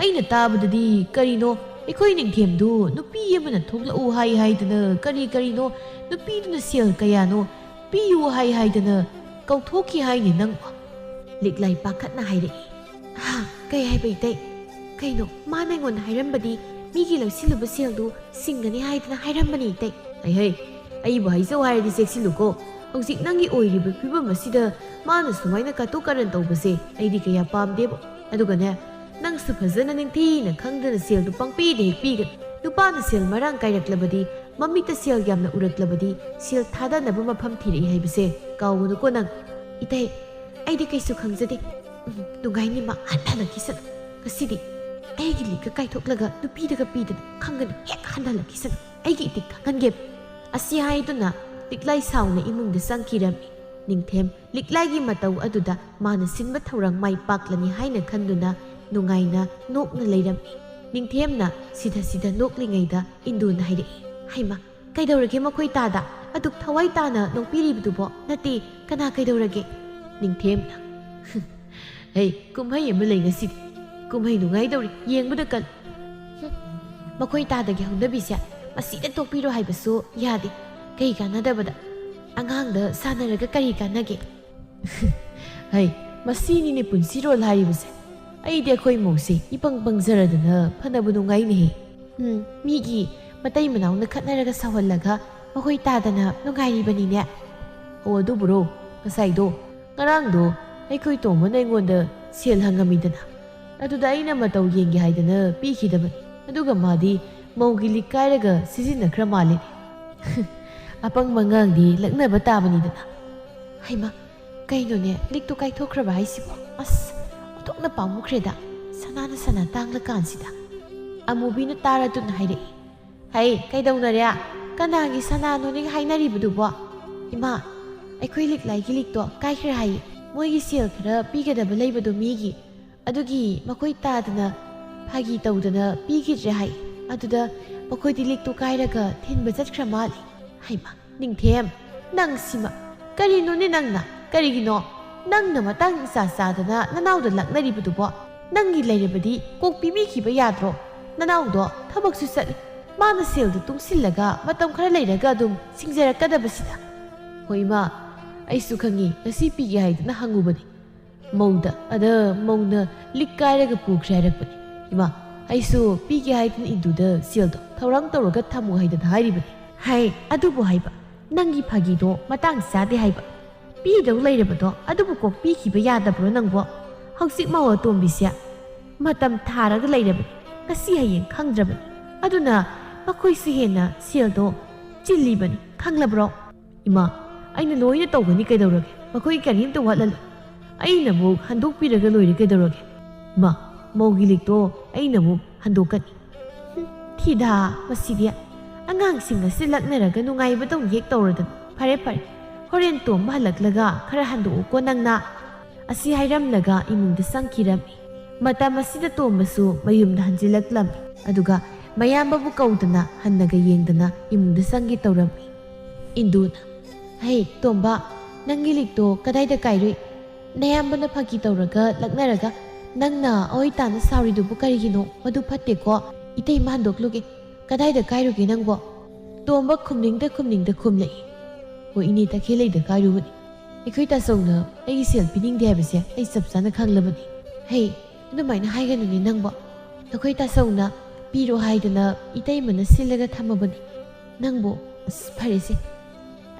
ꯑꯩꯅ ꯇꯥꯕꯗꯗꯤ ꯀꯔꯤꯅꯣ ꯑꯩꯈꯣꯏ ꯅꯤꯡꯊꯦꯝꯗꯨ ꯅꯨꯄꯤ ꯑꯃꯅ ꯊꯣꯛꯂꯛꯎ ꯍꯥꯏ ꯍꯥꯏꯗꯅ, ꯀꯔꯤ ꯀꯔꯤꯅꯣ, ꯅꯨꯄꯤꯗꯨꯅ ꯁꯦꯜ ꯀꯌꯥꯅꯣ ꯄꯤꯌꯨ ꯍꯥꯏ ꯍꯥꯏꯗꯅ ꯀꯧꯊꯣꯛꯈꯤ ꯍꯥꯏꯅꯦ ꯅꯪꯕꯣ?" ꯂꯤꯛꯂꯥꯏ ꯄꯥꯈꯠꯅ ꯍꯥꯏꯔꯛꯏ꯫ "ꯍꯥ, ꯀꯩ ꯍꯥꯏꯕ ꯏꯇꯩ? ꯀꯩꯅꯣ, ꯃꯥꯅ ꯑꯩꯉꯣꯟꯗ ꯍꯥꯏꯔꯝꯕꯗꯤ ꯃꯤꯒꯤ ꯂꯧꯁꯤꯜꯂꯨꯕ ꯁꯦꯜꯗꯨ ꯁꯤꯡꯒꯅꯤ ꯍꯥꯏꯗꯅ ꯍꯥꯏꯔꯝꯕꯅꯤ ꯏꯇꯩ꯫" "ꯍꯩ ꯍꯩ, ꯑꯩꯕꯨ ꯍꯥꯏꯖꯧ ꯍꯥꯏꯔꯗꯤ ꯆꯦꯛꯁꯤꯜꯂꯨꯀꯣ꯫ ꯍꯧꯖꯤꯛ ꯅꯪꯒꯤ ꯑꯣꯏꯔꯤꯕ ꯐꯤꯕꯝ ꯑꯁꯤꯗ ꯃꯥꯅ ꯁꯨꯃꯥꯏꯅ ꯀꯇꯨ ꯀꯔꯟ ꯇꯧꯕꯁꯦ ꯑꯩꯗꯤ ꯀꯌꯥ ꯄꯥꯝꯗꯦꯕꯣ꯫ ꯑꯗꯨꯒꯅꯦ, ꯅꯪꯁꯨ ꯐꯖꯅ ꯅꯤꯡꯊꯤꯅ ꯈꯪꯗꯅ ꯁꯦꯜꯗꯨ ꯄꯪꯄꯤꯗ ꯍꯦꯛ ꯄꯤꯒꯅꯨ꯫ ꯅꯨꯄꯥꯅ ꯁꯦꯜ ꯃꯔꯥꯡ ꯀꯥꯏꯔꯛꯂꯕꯗꯤ, ꯃꯃꯤꯠꯇ ꯁꯦꯜ ꯌꯥꯝꯅ ꯎꯔꯛꯂꯕꯗꯤ, ꯁꯦꯜ ꯊꯥꯗꯅꯕ ꯃꯐꯝ ꯊꯤꯔꯛꯏ ꯍꯥꯏꯕꯁꯦ ꯀꯥꯎꯒꯅꯨꯀꯣ ꯅꯪ꯫" "ꯏꯇꯩ, ꯑꯩꯗꯤ ꯀꯩꯁꯨ ꯈꯪꯖꯗꯦ꯫ ꯎꯝ, ꯅꯨꯡꯉꯥꯏꯅꯤ ꯃꯥ ꯍꯟꯊꯅꯈꯤꯁꯅꯨ꯫ ꯉꯁꯤꯗꯤ ꯑꯩꯒꯤ ꯂꯤꯛꯀ ꯀꯥꯏꯊꯣꯛꯂꯒ ꯅꯨꯄꯤꯗꯒ ꯄꯤꯗꯅ ꯈꯪꯒꯅꯤ, ꯍꯦꯛ ꯍꯟꯊꯅꯈꯤꯁꯅꯨ꯫ ꯑꯩꯒꯤ ꯏꯇꯤꯛ ꯈꯪꯍꯟꯒꯦ꯫" ꯑꯁꯤ ꯍꯥꯏꯗꯨꯅ ꯂꯤꯛꯂꯥꯏ ꯁꯥꯎꯅ ꯏꯃꯨꯡꯗ ꯆꯪꯈꯤꯔꯝꯃꯤ꯫ ꯅꯤꯡꯊꯦꯝ ꯂꯤꯛꯂꯥꯏꯒꯤ ꯃꯇꯧ ꯑꯗꯨꯗ ꯃꯥꯅ ꯁꯤꯟꯕ ꯊꯧꯔꯥꯡ ꯃꯥꯏ ꯄꯥꯛꯂꯅꯤ ꯍꯥꯏꯅ ꯈꯟꯗꯨꯅ ꯅꯨꯡꯉꯥꯏꯅ ꯅꯣꯛꯅ ꯂꯩꯔꯝꯃꯤ꯫ ꯅꯤꯡꯊꯦꯝꯅ ꯁꯤꯊ ꯁꯤꯊ ꯅꯣꯛꯂꯤꯉꯩꯗ ꯏꯟꯗꯨꯅ ꯍꯥꯏꯔꯛꯏ, "ꯍꯩꯃꯥ, ꯀꯩꯗꯧꯔꯒꯦ ꯃꯈꯣꯏ ꯇꯥꯗ? ꯑꯗꯨꯛ ꯊꯋꯥꯏ ꯇꯥꯅ ꯅꯣꯛꯄꯤꯔꯤꯕꯗꯨꯕꯣ? ꯅꯠꯇꯦ, ꯀꯅꯥ ꯀꯩꯗꯧꯔꯒꯦ?" ꯅꯤꯡꯊꯦꯝꯅ, "ꯍꯩ, ꯀꯨꯝꯍꯩ ꯑꯃ ꯂꯩ ꯉꯁꯤꯗꯤ꯫ ꯀꯨꯝꯍꯩ ꯅꯨꯡꯉꯥꯏꯗꯧꯔꯤ, ꯌꯦꯡꯕꯗ ꯀꯜ-" "ꯍꯨꯝ, ꯃꯈꯣꯏ ꯇꯥꯗꯒꯤ ꯍꯧꯅꯕꯤꯁꯦ ꯃꯁꯤꯗ ꯇꯣꯛꯄꯤꯔꯣ ꯍꯥꯏꯕꯁꯨ ꯌꯥꯗꯦ꯫ ꯀꯩ ꯀꯥꯟꯅꯗꯕꯗ? ꯑꯉꯥꯡꯗ ꯁꯥꯟꯅꯔꯒ ꯀꯔꯤ ꯀꯥꯟꯅꯒꯦ?" "ꯍꯩ, ꯃꯁꯤꯅꯤꯅꯦ ꯄꯨꯟꯁꯤꯔꯣꯜ ꯍꯥꯏꯔꯤꯕꯁꯦ꯫ ꯑꯩꯗꯤ ꯑꯩꯈꯣꯏ ꯃꯧꯁꯦ ꯏꯄꯪ ꯄꯪꯖꯔꯗꯅ ꯐꯅꯕ ꯅꯨꯡꯉꯥꯏꯅꯦꯍꯦ꯫" "ꯎꯝ, ꯃꯤꯒꯤ ꯃꯇꯩ ꯃꯅꯥꯎꯅ ꯈꯠꯅꯔꯒ ꯁꯥꯎꯍꯜꯂꯒ ꯃꯈꯣꯏ ꯇꯥꯗꯅ ꯅꯨꯡꯉꯥꯏꯔꯤꯕꯅꯤꯅꯦ꯫ ꯑꯣ, ꯑꯗꯨꯕꯨꯔꯣ, ꯉꯁꯥꯏꯗꯣ, ꯉꯔꯥꯡꯗꯣ ꯑꯩꯈꯣꯏ ꯇꯣꯝꯕꯅ ꯑꯩꯉꯣꯟꯗ ꯁꯦꯜ ꯍꯪꯉꯝꯃꯤꯗꯅ, ꯑꯗꯨꯗ ꯑꯩꯅ ꯃꯇꯧ ꯌꯦꯡꯒꯦ ꯍꯥꯏꯗꯅ ꯄꯤꯈꯤꯗꯕꯅꯤ꯫ ꯑꯗꯨꯒ ꯃꯥꯗꯤ ꯃꯧꯒꯤ ꯂꯤꯛ ꯀꯥꯏꯔꯒ ꯁꯤꯖꯤꯟꯅꯈ꯭ꯔ ꯃꯥꯜꯂꯦ꯫ ꯑꯄꯪꯕ ꯑꯉꯥꯡꯗꯤ ꯂꯛꯅꯕ ꯇꯥꯕꯅꯤꯗꯅ꯫ ꯍꯩꯃ, ꯀꯩꯅꯣꯅꯦ, ꯂꯤꯛꯇꯣ ꯀꯥꯏꯊꯣꯛꯈ꯭ꯔꯕ ꯍꯥꯏꯁꯤꯕꯣ? ꯑꯁ, ꯑꯣꯟꯊꯣꯛꯅ ꯄꯥꯝꯃꯨꯈ꯭ꯔꯦꯗ, ꯁꯅꯥꯅ ꯁꯅꯥ ꯇꯥꯡꯂꯀꯥꯟꯁꯤꯗ꯫ ꯑꯃꯨꯕꯤꯅ ꯇꯥꯔꯗꯨꯅ ꯍꯥꯏꯔꯛꯏ꯫ ꯍꯩ, ꯀꯩꯗꯧꯅꯔꯦ? ꯀꯅꯥꯒꯤ ꯁꯅꯥꯅꯣꯅꯦ ꯍꯥꯏꯅꯔꯤꯕꯗꯨꯕꯣ? ꯏꯃꯥ, ꯑꯩꯈꯣꯏ ꯂꯤꯛꯂꯥꯏꯒꯤ ꯂꯤꯛꯇꯣ ꯀꯥꯏꯈ꯭ꯔꯦ ꯍꯥꯏꯌꯦ꯫ ꯃꯣꯏꯒꯤ ꯁꯦꯜ ꯈꯔ ꯄꯤꯒꯗꯕ ꯂꯩꯕꯗꯣ ꯃꯤꯒꯤ, ꯑꯗꯨꯒꯤ ꯃꯈꯣꯏ ꯇꯥꯗꯅ ꯐꯥꯒꯤ ꯇꯧꯗꯅ ꯄꯤꯈꯤꯗ꯭ꯔꯦ ꯍꯥꯏ꯫ ꯑꯗꯨꯗ ꯃꯈꯣꯏꯗꯤ ꯂꯤꯛꯇꯣ ꯀꯥꯏꯔꯒ ꯊꯤꯟꯕ ꯆꯠꯈ꯭ꯔ ꯃꯥꯜꯂꯦ꯫ ꯍꯩꯃ, ꯅꯤꯡꯊꯦꯝ, ꯅꯪꯁꯤꯃ ꯀꯔꯤꯅꯣꯅꯦ ꯅꯪꯅ? ꯀꯔꯤꯒꯤꯅꯣ ꯅꯪꯅ ꯃꯇꯥꯡ ꯏꯆꯥ ꯆꯥꯗꯅ ꯅꯅꯥꯎꯗ ꯂꯛꯅꯔꯤꯕꯗꯨꯕꯣ? ꯅꯪꯒꯤ ꯂꯩꯔꯕꯗꯤ ꯀꯣꯛ ꯄꯤꯕꯤꯈꯤꯕ ꯌꯥꯗ꯭ꯔꯣ? ꯅꯅꯥꯎꯗꯣ ꯊꯕꯛꯁꯨ ꯆꯠꯂꯤ, ꯃꯥꯅ ꯁꯦꯜꯗꯨ ꯇꯨꯡꯁꯤꯜꯂꯒ ꯃꯇꯝ ꯈꯔ ꯂꯩꯔꯒ ꯑꯗꯨꯝ ꯁꯤꯡꯖꯔꯛꯀꯗꯕꯁꯤꯗ꯫ ꯍꯣꯏ ꯏꯃꯥ, ꯑꯩꯁꯨ ꯈꯪꯉꯤ, ꯉꯁꯤ ꯄꯤꯒꯦ ꯍꯥꯏꯗꯨꯅ ꯍꯪꯉꯨꯕꯅꯤ ꯃꯧꯗ꯫ ꯑꯗ ꯃꯧꯅ ꯂꯤꯛ ꯀꯥꯏꯔꯒ ꯄꯨꯈ꯭ꯔꯦ ꯍꯥꯏꯔꯛꯄꯅꯤ꯫ ꯏꯃꯥ, ꯑꯩꯁꯨ ꯄꯤꯒꯦ ꯍꯥꯏꯗꯨꯅ ꯏꯟꯗꯨꯗ ꯁꯦꯜꯗꯣ ꯊꯧꯔꯥꯡ ꯇꯧꯔꯒ ꯊꯝꯃꯨ ꯍꯥꯏꯗꯅ ꯍꯥꯏꯔꯤꯕꯅꯤ꯫ ꯍꯥꯏ, ꯑꯗꯨꯕꯨ ꯍꯥꯏꯕ, ꯅꯪꯒꯤ ꯐꯥꯒꯤꯗꯣ ꯃꯇꯥꯡ ꯆꯥꯗꯦ ꯍꯥꯏꯕ꯫ ꯄꯤꯗꯧ ꯂꯩꯔꯕꯗꯣ ꯑꯗꯨꯕꯨ ꯀꯣꯛ ꯄꯤꯈꯤꯕ ꯌꯥꯗꯕ꯭ꯔꯣ ꯅꯪꯕꯣ? ꯍꯧꯖꯤꯛ ꯃꯧ ꯑꯇꯣꯝꯕꯤꯁꯦ ꯃꯇꯝ ꯊꯥꯔꯒ ꯂꯩꯔꯕꯅꯤ, ꯉꯁꯤ ꯍꯌꯦꯡ ꯈꯪꯗ꯭ꯔꯕꯅꯤ꯫ ꯑꯗꯨꯅ ꯃꯈꯣꯏꯁꯨ ꯍꯦꯟꯅ ꯁꯦꯜꯗꯣ ꯆꯤꯜꯂꯤꯕꯅꯤ, ꯈꯪꯂꯕ꯭ꯔꯣ? ꯏꯃꯥ, ꯑꯩꯅ ꯂꯣꯏꯅ ꯇꯧꯒꯅꯤ, ꯀꯩꯗꯧꯔꯒꯦ? ꯃꯈꯣꯏ ꯀꯔꯤꯝꯇ ꯋꯥꯠꯍꯜꯂꯣꯏ꯫ ꯑꯩꯅꯕꯨ ꯍꯟꯗꯣꯛꯄꯤꯔꯒ ꯂꯣꯏꯔꯦ, ꯀꯩꯗꯧꯔꯒꯦ? ꯏꯃꯥ, ꯃꯧꯒꯤ ꯂꯤꯛꯇꯣ ꯑꯩꯅꯕꯨ ꯍꯟꯗꯣꯛꯀꯅꯤ꯫ ꯍꯨꯝ, ꯊꯤꯗꯥ, ꯃꯁꯤꯗꯤ꯫ ꯑꯉꯥꯡꯁꯤꯡ ꯑꯁꯤ ꯂꯛꯅꯔꯒ ꯅꯨꯡꯉꯥꯏꯕꯗꯧ ꯍꯦꯛ ꯇꯧꯔꯗꯅ꯫ ꯐꯔꯦ, ꯐꯔꯦ, ꯍꯣꯔꯦꯟ ꯇꯣꯝꯕ ꯍꯜꯂꯛꯂꯒ ꯈꯔ ꯍꯟꯗꯣꯛꯎꯀꯣ ꯅꯪꯅ꯫ ꯑꯁꯤ ꯍꯥꯏꯔꯝꯂꯒ ꯏꯃꯨꯡꯗ ꯆꯪꯈꯤꯔꯝꯃꯤ꯫ ꯃꯇꯝ ꯑꯁꯤꯗ ꯇꯣꯝꯕꯁꯨ ꯃꯌꯨꯝꯗ ꯍꯟꯖꯤꯜꯂꯛꯂꯝꯃꯤ꯫ ꯑꯗꯨꯒ ꯃꯌꯥꯝꯕꯕꯨ ꯀꯧꯗꯅ ꯍꯟꯅꯒ ꯌꯦꯡꯗꯅ ꯏꯃꯨꯡꯗ ꯆꯪꯒꯦ ꯇꯧꯔꯝꯃꯤ꯫ ꯏꯟꯗꯨꯅ, "ꯍꯩ, ꯇꯣꯝꯕ, ꯅꯪꯒꯤ ꯂꯤꯛꯇꯣ ꯀꯗꯥꯏꯗ ꯀꯥꯏꯔꯨꯏ? ꯅꯌꯥꯝꯕꯅ ꯐꯥꯒꯤ ꯇꯧꯔꯒ ꯂꯛꯅꯔꯒ ꯅꯪꯅ ꯑꯑꯣꯏ ꯇꯥꯅ ꯁꯥꯎꯔꯤꯗꯨꯕꯨ ꯀꯔꯤꯒꯤꯅꯣ? ꯃꯗꯨ ꯐꯠꯇꯦꯀꯣ꯫ ꯏꯇꯩꯃ ꯍꯟꯗꯣꯛꯂꯨꯒꯦ꯫ ꯀꯗꯥꯏꯗ ꯀꯥꯏꯔꯨꯒꯦ ꯅꯪꯕꯣ?" ꯇꯣꯝꯕ ꯈꯨꯝꯅꯤꯡꯗ ꯈꯨꯝꯅꯤꯡꯗ ꯈꯨꯝꯂꯛꯏ꯫ "ꯍꯣ ꯏꯅꯦ, ꯇꯈꯦꯜꯂꯩꯗ ꯀꯥꯏꯔꯨꯕꯅꯤ꯫ ꯑꯩꯈꯣꯏ ꯇꯥꯆꯧꯅ ꯑꯩꯒꯤ ꯁꯦꯜ ꯄꯤꯅꯤꯡꯗꯦ ꯍꯥꯏꯕꯁꯦ ꯑꯩ ꯆꯞ ꯆꯥꯅ ꯈꯪꯂꯕꯅꯤ꯫" "ꯍꯩ, ꯑꯗꯨꯃꯥꯏꯅ ꯍꯥꯏꯒꯅꯨꯅꯦ ꯅꯪꯕꯣ꯫ ꯅꯈꯣꯏ ꯇꯥꯆꯧꯅ ꯄꯤꯔꯣ ꯍꯥꯏꯗꯅ ꯏꯇꯩꯃꯅ ꯁꯤꯜꯂꯒ ꯊꯝꯃꯕꯅꯤ꯫ ꯅꯪꯕꯨ, ꯑꯁ, ꯐꯔꯦꯁꯦ,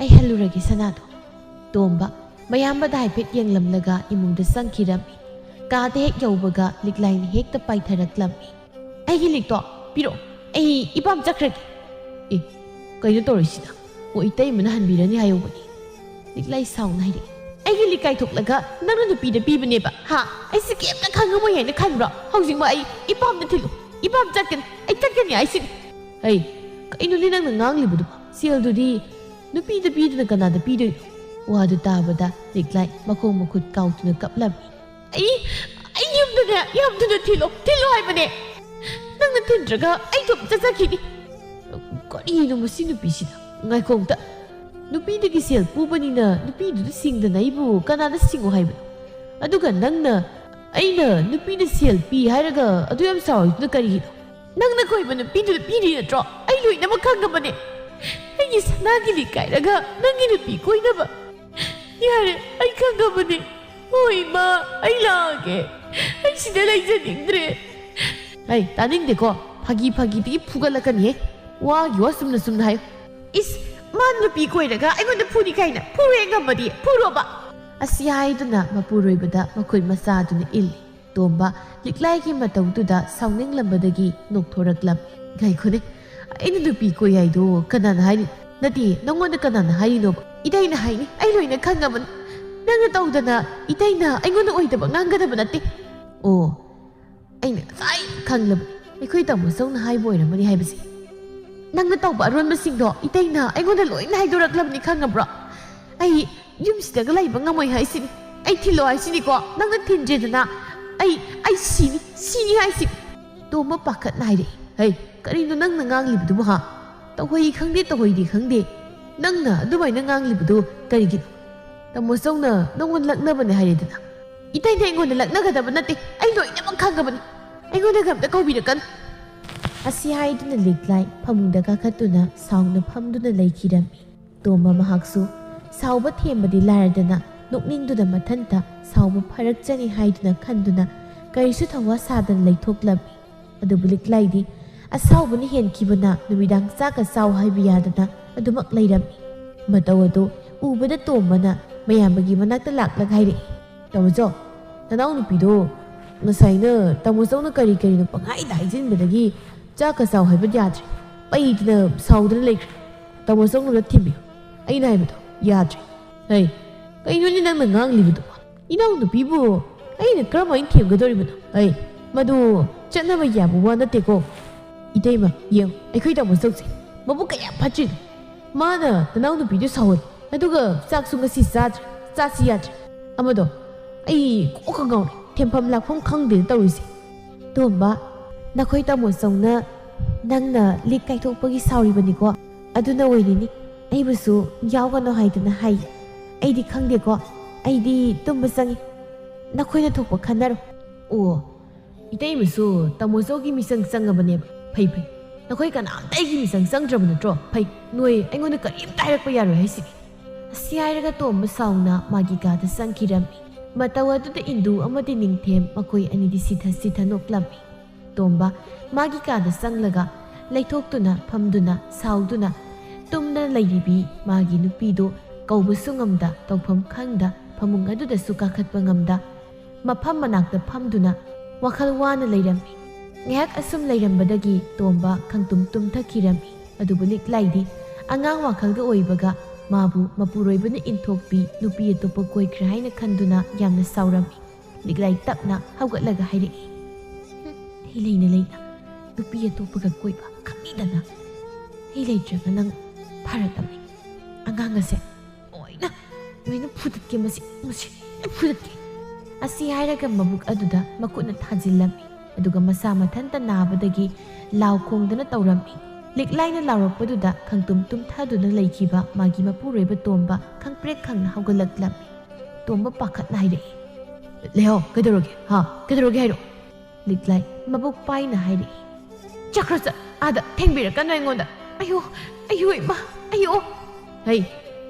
ꯑꯩ ꯍꯜꯂꯨꯔꯒꯦ ꯁꯅꯥꯗꯣ꯫ ꯇꯣꯝꯕ ꯃꯌꯥꯝꯕꯗ ꯍꯥꯏꯐꯦꯠ ꯌꯦꯡꯂꯝꯂꯒ ꯏꯃꯨꯡꯗ ꯆꯪꯈꯤꯔꯝꯃꯤ꯫ ꯀꯥꯗ ꯍꯦꯛ ꯌꯧꯕꯒ ꯂꯤꯛꯂꯥꯏꯅ ꯍꯦꯛꯇ ꯄꯥꯏꯊꯔꯛꯂꯝꯃꯤ꯫ "ꯑꯩꯒꯤ ꯂꯤꯛꯇꯣ ꯄꯤꯔꯛꯑꯣ, ꯑꯩ ꯏꯄꯥꯝ ꯆꯠꯈ꯭ꯔꯒꯦ꯫" "ꯑꯦ, ꯀꯩꯅꯣ ꯇꯧꯔꯤꯁꯤꯅ? ꯑꯣ, ꯏꯇꯩꯃꯅ ꯍꯟꯕꯤꯔꯅꯤ ꯍꯥꯏꯍꯧꯕꯅꯤ꯫" ꯂꯤꯛꯂꯥꯏ ꯁꯥꯎꯅ ꯍꯥꯏꯔꯛꯏ꯫ "ꯑꯩꯒꯤ ꯂꯤꯛ ꯀꯥꯏꯊꯣꯛꯂꯒ ꯅꯪꯅ ꯅꯨꯄꯤꯗ ꯄꯤꯕꯅꯦꯕ, ꯍꯥ? ꯑꯩꯁꯦ ꯀꯩꯝꯇ ꯈꯪꯉꯝꯃꯣꯏ ꯍꯥꯏꯅ ꯈꯟꯕ꯭ꯔꯣ? ꯍꯧꯖꯤꯛꯃꯛ ꯑꯩ ꯏꯄꯥꯝꯗ ꯊꯤꯜꯂꯨ, ꯏꯄꯥꯝ ꯆꯠꯀꯅꯤ, ꯑꯩ ꯆꯠꯀꯅꯤ ꯍꯥꯏꯁꯤꯅꯤ꯫" "ꯍꯩ, ꯀꯩꯅꯣꯅꯦ ꯅꯪꯅ ꯉꯥꯡꯂꯤꯕꯗꯨꯕꯣ? ꯁꯦꯜꯗꯨꯗꯤ ꯅꯨꯄꯤꯗ ꯄꯤꯗꯅ ꯀꯅꯥꯗ ꯄꯤꯗꯣꯏꯅꯣ?" ꯋꯥꯗꯨ ꯇꯥꯕꯗ ꯂꯤꯛꯂꯥꯏ ꯃꯈꯣꯡ ꯃꯈꯨꯠ ꯀꯥꯎꯗꯨꯅ ꯀꯞꯂꯝꯃꯤ꯫ "ꯑꯩ, ꯑꯩ ꯌꯨꯝꯗꯅꯦ ꯌꯥꯝ ꯊꯨꯅ ꯊꯤꯜꯂꯣ, ꯊꯤꯜꯂꯣ ꯍꯥꯏꯕꯅꯦ꯫ ꯅꯪꯅ ꯊꯤꯟꯗ꯭ꯔꯒ ꯑꯩ ꯑꯗꯨꯝ ꯆꯠꯆꯈꯤꯅꯤ꯫" "ꯀꯔꯤꯅꯣ ꯃꯁꯤ ꯅꯨꯄꯤꯁꯤꯅ? ꯉꯥꯏꯈꯣ ꯑꯝꯇ꯫ ꯅꯨꯄꯤꯗꯒꯤ ꯁꯦꯜ ꯄꯨꯕꯅꯤꯅ ꯅꯨꯄꯤꯗꯨꯗ ꯁꯤꯡꯗꯅ ꯑꯩꯕꯨ ꯀꯅꯥꯗ ꯁꯤꯡꯉꯣ ꯍꯥꯏꯕꯅꯣ? ꯑꯗꯨꯒ ꯅꯪꯅ ꯑꯩꯅ ꯅꯨꯄꯤꯗ ꯁꯦꯜ ꯄꯤ ꯍꯥꯏꯔꯒ ꯑꯗꯨ ꯌꯥꯝ ꯁꯥꯎꯔꯤꯗꯨꯅ ꯀꯔꯤꯒꯤꯅꯣ?" "ꯅꯪꯅ ꯀꯣꯏꯕ ꯅꯨꯄꯤꯗꯨꯗ ꯄꯤꯔꯤ ꯅꯠꯇ꯭ꯔꯣ? ꯑꯩ ꯂꯣꯏꯅꯃꯛ ꯈꯪꯉꯕꯅꯦ꯫ ꯑꯩꯒꯤ ꯁꯅꯥꯒꯤ ꯂꯤꯛ ꯀꯥꯏꯔꯒ ꯅꯪꯒꯤ ꯅꯨꯄꯤ ꯀꯣꯏꯅꯕ꯫ ꯌꯥꯔꯦ, ꯑꯩ ꯈꯪꯉꯕꯅꯦ꯫ ꯍꯣꯏ, ꯏꯃꯥ, ꯑꯩ ꯂꯥꯛꯑꯒꯦ꯫ ꯑꯩ ꯁꯤꯗ ꯂꯩꯖꯅꯤꯡꯗ꯭ꯔꯦ꯫" "ꯑꯩ ꯇꯥꯅꯤꯡꯗꯦꯀꯣ꯫ ꯐꯥꯒꯤ ꯐꯥꯒꯤꯗꯒꯤ ꯐꯨꯒꯠꯂꯛꯀꯅꯤꯍꯦ꯫ ꯋꯥꯒꯤ ꯋꯥ ꯆꯨꯝꯅ ꯆꯨꯝꯅ ꯍꯥꯏꯌꯨ꯫" "ꯏꯁ, ꯃꯥ ꯅꯨꯄꯤ ꯀꯣꯏꯔꯒ ꯑꯩꯉꯣꯟꯗ ꯐꯨꯅꯤ ꯀꯥꯏꯅ꯫ ꯐꯨꯔꯦ ꯉꯝꯃꯗꯤ ꯐꯨꯔꯣꯕ꯫" ꯑꯁꯤ ꯍꯥꯏꯗꯨꯅ ꯃꯄꯨꯔꯣꯏꯕꯗ ꯃꯈꯨꯠ ꯃꯆꯥꯗꯨꯅ ꯏꯜꯂꯤ꯫ ꯇꯣꯝꯕ ꯂꯤꯛꯂꯥꯏꯒꯤ ꯃꯇꯧꯗꯨꯗ ꯁꯥꯎꯅꯤꯡꯂꯝꯕꯗꯒꯤ ꯅꯣꯛꯊꯣꯔꯛꯂꯝꯃꯤ꯫ "ꯉꯥꯏꯈꯣꯅꯦ, ꯑꯩꯅ ꯅꯨꯄꯤ ꯀꯣꯏ ꯍꯥꯏꯗꯣ ꯀꯅꯥꯅ ꯍꯥꯏꯔꯤ? ꯅꯠꯇꯦ, ꯅꯪꯉꯣꯟꯗ ꯀꯅꯥꯅ ꯍꯥꯏꯔꯤꯅꯣꯕ?" "ꯏꯇꯩꯅ ꯍꯥꯏꯅꯤ, ꯑꯩ ꯂꯣꯏꯅ ꯈꯪꯉꯕꯅꯤ꯫ ꯅꯪꯅ ꯇꯧꯗꯅ ꯏꯇꯩꯅ ꯑꯩꯉꯣꯟꯗ ꯑꯣꯏꯗꯕ ꯉꯥꯡꯒꯗꯕ ꯅꯠꯇꯦ꯫" "ꯑꯣ, ꯑꯩꯅ ꯉꯁꯥꯏ ꯈꯪꯂꯕꯅꯤ, ꯑꯩꯈꯣꯏ ꯇꯥꯃꯣ ꯆꯧꯅ ꯍꯥꯏꯕ ꯑꯣꯏꯔꯝꯃꯅꯤ ꯍꯥꯏꯕꯁꯦ꯫ ꯅꯪꯅ ꯇꯧꯕ ꯑꯔꯣꯟꯕꯁꯤꯡꯗꯣ ꯏꯇꯩꯅ ꯑꯩꯉꯣꯟꯗ ꯂꯣꯏꯅ ꯍꯥꯏꯗꯣꯔꯛꯂꯕꯅꯤ, ꯈꯪꯉꯕ꯭ꯔꯣ? ꯑꯩ ꯌꯨꯝꯁꯤꯗꯒ ꯂꯩꯕ ꯉꯝꯃꯣꯏ ꯍꯥꯏꯁꯤꯅꯤ꯫ ꯑꯩ ꯊꯤꯜꯂꯣ ꯍꯥꯏꯁꯤꯅꯤꯀꯣ, ꯅꯪꯅ ꯊꯤꯟꯗ꯭ꯔꯦꯗꯅ ꯑꯩ, ꯑꯩ ꯁꯤꯅꯤ, ꯁꯤꯅꯤ ꯍꯥꯏꯁꯤ꯫" ꯇꯣꯝꯕ ꯄꯥꯈꯠꯅ ꯍꯥꯏꯔꯛꯏ꯫ "ꯍꯩ, ꯀꯔꯤꯅꯣ ꯅꯪꯅ ꯉꯥꯡꯂꯤꯕꯗꯨꯕꯨ, ꯍꯥ? ꯇꯧꯍꯩ ꯈꯪꯗꯦ, ꯇꯧꯍꯩꯗꯦ ꯈꯪꯗꯦ꯫ ꯅꯪꯅ ꯑꯗꯨꯃꯥꯏꯅ ꯉꯥꯡꯂꯤꯕꯗꯨ ꯀꯔꯤꯒꯤꯅꯣ? ꯇꯥꯃꯣ ꯆꯧꯅ ꯅꯪꯉꯣꯟꯗ ꯂꯛꯅꯕꯅꯦ ꯍꯥꯏꯔꯦꯗꯅ꯫ ꯏꯇꯩꯅ ꯑꯩꯉꯣꯟꯗ ꯂꯛꯅꯒꯗꯕ ꯅꯠꯇꯦ꯫ ꯑꯩ ꯂꯣꯏꯅꯃꯛ ꯈꯪꯉꯕꯅꯤ꯫ ꯑꯩꯉꯣꯟꯗꯒ ꯑꯝꯇ ꯀꯧꯕꯤꯔꯛꯀꯅꯨ꯫" ꯑꯁꯤ ꯍꯥꯏꯗꯨꯅ ꯂꯤꯛꯂꯥꯏ ꯐꯃꯨꯡꯗ ꯀꯥꯈꯠꯇꯨꯅ ꯁꯥꯎꯅ ꯐꯝꯗꯨꯅ ꯂꯩꯈꯤꯔꯝꯃꯤ꯫ ꯇꯣꯝꯕ ꯃꯍꯥꯛꯁꯨ ꯁꯥꯎꯕ ꯊꯦꯝꯕꯗꯤ ꯂꯥꯏꯔꯗꯅ ꯅꯣꯛꯅꯤꯡꯗꯨꯅ ꯃꯊꯟꯇ ꯁꯥꯎꯕ ꯐꯔꯛꯆꯅꯤ ꯍꯥꯏꯗꯨꯅ ꯈꯟꯗꯨꯅ ꯀꯔꯤꯁꯨ ꯊꯧꯋꯥ ꯁꯥꯗꯅ ꯂꯩꯊꯣꯛꯂꯝꯃꯤ꯫ ꯑꯗꯨꯕꯨ ꯂꯤꯛꯂꯥꯏꯗꯤ ꯑꯁꯥꯎꯕꯅ ꯍꯦꯟꯈꯤꯕꯅ ꯅꯨꯃꯤꯗꯥꯡ ꯆꯥꯛꯀ ꯆꯥꯎ ꯍꯥꯏꯕ ꯌꯥꯗꯅ ꯑꯗꯨꯃꯛ ꯂꯩꯔꯝꯃꯤ꯫ ꯃꯇꯧ ꯑꯗꯨ ꯎꯕꯗ ꯇꯣꯝꯕꯅ ꯃꯌꯥꯝꯕꯒꯤ ꯃꯅꯥꯛꯇ ꯂꯥꯛꯂꯒ ꯍꯥꯏꯔꯛꯏ, "ꯇꯥꯃꯣꯆꯧ, ꯅꯅꯥꯎꯅꯨꯄꯤꯗꯣ ꯉꯁꯥꯏꯅ ꯇꯥꯃꯣꯆꯧꯅ ꯀꯔꯤ ꯀꯔꯤꯅꯣ ꯄꯪꯍꯥꯏꯗ ꯍꯥꯏꯖꯤꯟꯕꯗꯒꯤ ꯆꯥꯛꯀ ꯆꯥꯎ ꯍꯥꯏꯕ ꯌꯥꯗ꯭ꯔꯦ꯫ ꯄꯩꯗꯅ ꯁꯥꯎꯗꯅ ꯂꯩꯈ꯭ꯔꯦ꯫ ꯇꯥꯃꯣꯆꯧꯅ ꯑꯝꯇ ꯊꯦꯝꯕꯤꯌꯨ꯫ ꯑꯩꯅ ꯍꯥꯏꯕꯗꯣ ꯌꯥꯗ꯭ꯔꯦ꯫" "ꯍꯩ, ꯀꯩꯅꯣꯅꯦ ꯅꯪꯅ ꯉꯥꯡꯂꯤꯕꯗꯨꯕꯣ? ꯏꯅꯥꯎꯅꯨꯄꯤꯕꯨ ꯑꯩꯅ ꯀꯔꯝꯍꯥꯏꯅ ꯊꯦꯝꯒꯗꯧꯔꯤꯕꯅꯣ? ꯍꯩ, ꯃꯗꯨ ꯆꯠꯅꯕ ꯌꯥꯕ ꯋꯥ ꯅꯠꯇꯦꯀꯣ꯫" "ꯏꯇꯩꯃ, ꯌꯦꯡꯉꯨ, ꯑꯩꯈꯣꯏ ꯇꯥꯃꯣꯆꯧꯁꯦ ꯃꯕꯨꯛ ꯀꯌꯥ ꯐꯠꯇ꯭ꯔꯤꯅꯣ꯫ ꯃꯥꯅ ꯅꯅꯥꯎꯅꯨꯄꯤꯗꯨ ꯁꯥꯎꯍꯜꯂꯤ, ꯑꯗꯨꯒ ꯆꯥꯛꯁꯨ ꯉꯁꯤ ꯆꯥꯗ꯭ꯔꯦ, ꯆꯥꯁꯤ ꯌꯥꯗ꯭ꯔꯦ꯫ ꯑꯃꯗꯣ ꯑꯩ ꯀꯣꯛꯀ ꯉꯥꯎꯔꯦ, ꯊꯦꯝꯐꯝ ꯂꯥꯛꯐꯝ ꯈꯪꯗꯦꯅ ꯇꯧꯔꯤꯁꯦ꯫" "ꯇꯣꯝꯕ, ꯅꯈꯣꯏ ꯇꯥꯃꯣꯆꯧꯅ ꯅꯪꯅ ꯂꯤꯛ ꯀꯥꯏꯊꯣꯛꯄꯒꯤ ꯁꯥꯎꯔꯤꯕꯅꯤꯀꯣ꯫ ꯑꯗꯨꯅ ꯑꯣꯏꯔꯤꯅꯤ, ꯑꯩꯕꯨꯁꯨ ꯌꯥꯎꯒꯅꯨ ꯍꯥꯏꯗꯅ ꯍꯥꯏ꯫ ꯑꯩꯗꯤ ꯈꯪꯗꯦꯀꯣ, ꯑꯩꯗꯤ ꯇꯨꯝꯕ ꯆꯪꯉꯤ꯫ ꯅꯈꯣꯏꯅ ꯊꯣꯛꯄ ꯈꯟꯅꯔꯣ꯫" "ꯑꯣ, ꯏꯇꯩꯃꯁꯨ ꯇꯥꯃꯣꯆꯧꯒꯤ ꯃꯤꯆꯪ ꯆꯪꯉꯕꯅꯦꯕ꯫ ꯐꯩ, ꯐꯩ꯫ ꯅꯈꯣꯏ ꯀꯅꯥꯝꯇ ꯑꯩꯒꯤ ꯃꯤꯆꯪ ꯆꯪꯗ꯭ꯔꯕ ꯅꯠꯇ꯭ꯔꯣ? ꯐꯩ, ꯅꯣꯏ ꯑꯩꯉꯣꯟꯗ ꯀꯔꯤꯝꯇ ꯍꯥꯏꯔꯛꯄ ꯌꯥꯔꯣꯏ ꯍꯥꯏꯁꯤꯅꯤ꯫" ꯑꯁꯤ ꯍꯥꯏꯔꯒ ꯇꯣꯝꯕ ꯁꯥꯎꯅ ꯃꯥꯒꯤ ꯀꯥꯗ ꯆꯪꯈꯤꯔꯝꯃꯤ꯫ ꯃꯇꯧ ꯑꯗꯨꯗ ꯏꯟꯗꯨ ꯑꯃꯗꯤ ꯅꯤꯡꯊꯦꯝ ꯃꯈꯣꯏ ꯑꯅꯤꯗꯤ ꯁꯤꯊ ꯁꯤꯊ ꯅꯣꯛꯂꯝꯃꯤ꯫ ꯇꯣꯝꯕ ꯃꯥꯒꯤ ꯀꯥꯗ ꯆꯪꯂꯒ ꯂꯩꯊꯣꯛꯇꯨꯅ ꯐꯝꯗꯨꯅ ꯁꯥꯎꯗꯨꯅ ꯇꯨꯝꯗꯅ ꯂꯩꯔꯤꯕꯤ ꯃꯥꯒꯤ ꯅꯨꯄꯤꯗꯨ ꯀꯧꯕꯁꯨ ꯉꯝꯗ, ꯇꯧꯐꯝ ꯈꯪꯗ, ꯐꯃꯨꯡ ꯑꯗꯨꯗꯁꯨ ꯀꯥꯈꯠꯄ ꯉꯝꯗ, ꯃꯐꯝ ꯃꯅꯥꯛꯇ ꯐꯝꯗꯨꯅ ꯋꯥꯈꯜ ꯋꯥꯅ ꯂꯩꯔꯝꯃꯤ꯫ ꯉꯥꯏꯍꯥꯛ ꯑꯁꯨꯝ ꯂꯩꯔꯝꯕꯗꯒꯤ ꯇꯣꯝꯕ ꯈꯪꯇꯨꯝ ꯇꯨꯝꯊꯈꯤꯔꯝꯃꯤ꯫ ꯑꯗꯨꯕꯨ ꯂꯤꯛꯂꯥꯏꯗꯤ ꯑꯉꯥꯡ ꯋꯥꯈꯜꯒ ꯑꯣꯏꯕꯒ ꯃꯥꯕꯨ ꯃꯄꯨꯔꯣꯏꯕꯅ ꯏꯟꯊꯣꯛꯄꯤ ꯅꯨꯄꯤ ꯑꯇꯣꯞꯄ ꯀꯣꯏꯈ꯭ꯔꯦ ꯍꯥꯏꯅ ꯈꯟꯗꯨꯅ ꯌꯥꯝꯅ ꯁꯥꯎꯔꯝꯃꯤ꯫ ꯂꯤꯛꯂꯥꯏ ꯇꯞꯅ ꯍꯧꯒꯠꯂꯒ ꯍꯥꯏꯔꯛꯏ, "ꯍꯨꯝ, ꯑꯩ ꯂꯩꯅ ꯂꯩꯅ ꯅꯨꯄꯤ ꯑꯇꯣꯞꯄꯒ ꯀꯣꯏꯕ ꯈꯪꯉꯤꯗꯅ꯫ ꯑꯩ ꯂꯩꯇ꯭ꯔꯒ ꯅꯪ ꯐꯔꯗꯕꯅꯤ꯫ ꯑꯉꯥꯡ ꯑꯁꯦ ꯂꯣꯏꯅ, ꯂꯣꯏꯅ ꯐꯨꯗꯠꯀꯦ, ꯃꯁꯤ, ꯃꯁꯤ ꯂꯣꯏꯅ ꯐꯨꯗꯠꯀꯦ꯫" ꯑꯁꯤ ꯍꯥꯏꯔꯒ ꯃꯕꯨꯛ ꯑꯗꯨꯗ ꯃꯈꯨꯠꯅ ꯊꯥꯖꯤꯜꯂꯝꯃꯤ꯫ ꯑꯗꯨꯒ ꯃꯁꯥ ꯃꯊꯟꯇ ꯅꯥꯕꯗꯒꯤ ꯂꯥꯎ ꯈꯣꯡꯗꯅ ꯇꯧꯔꯝꯃꯤ꯫ ꯂꯤꯛꯂꯥꯏꯅ ꯂꯥꯎꯔꯛꯄꯗꯨꯗ ꯈꯪꯇꯨꯝ ꯇꯨꯝꯊꯗꯨꯅ ꯂꯩꯈꯤꯕ ꯃꯥꯒꯤ ꯃꯄꯨꯔꯣꯏꯕ ꯇꯣꯝꯕ ꯈꯪꯄ꯭ꯔꯦꯛ ꯈꯪꯅ ꯍꯧꯒꯠꯂꯛꯂꯝꯃꯤ꯫ ꯇꯣꯝꯕ ꯄꯥꯈꯠꯅ ꯍꯥꯏꯔꯛꯏ, "ꯂꯦꯍꯥꯎ, ꯀꯩꯗꯧꯔꯒꯦ? ꯍꯥ? ꯀꯩꯗꯧꯔꯒꯦ ꯍꯥꯏꯔꯣ?" ꯂꯤꯛꯂꯥꯏ ꯃꯕꯨꯛ ꯄꯥꯏꯅ ꯍꯥꯏꯔꯛꯏ, "ꯆꯠꯈ꯭ꯔꯣ, ꯆꯠ-, ꯑꯥꯗ ꯊꯦꯡꯕꯤꯔꯛꯀꯅꯨ ꯑꯩꯉꯣꯟꯗ꯫ ꯑꯌꯣ, ꯑꯌꯣ, ꯏꯃꯥ, ꯑꯌꯣ꯫" "ꯍꯩ,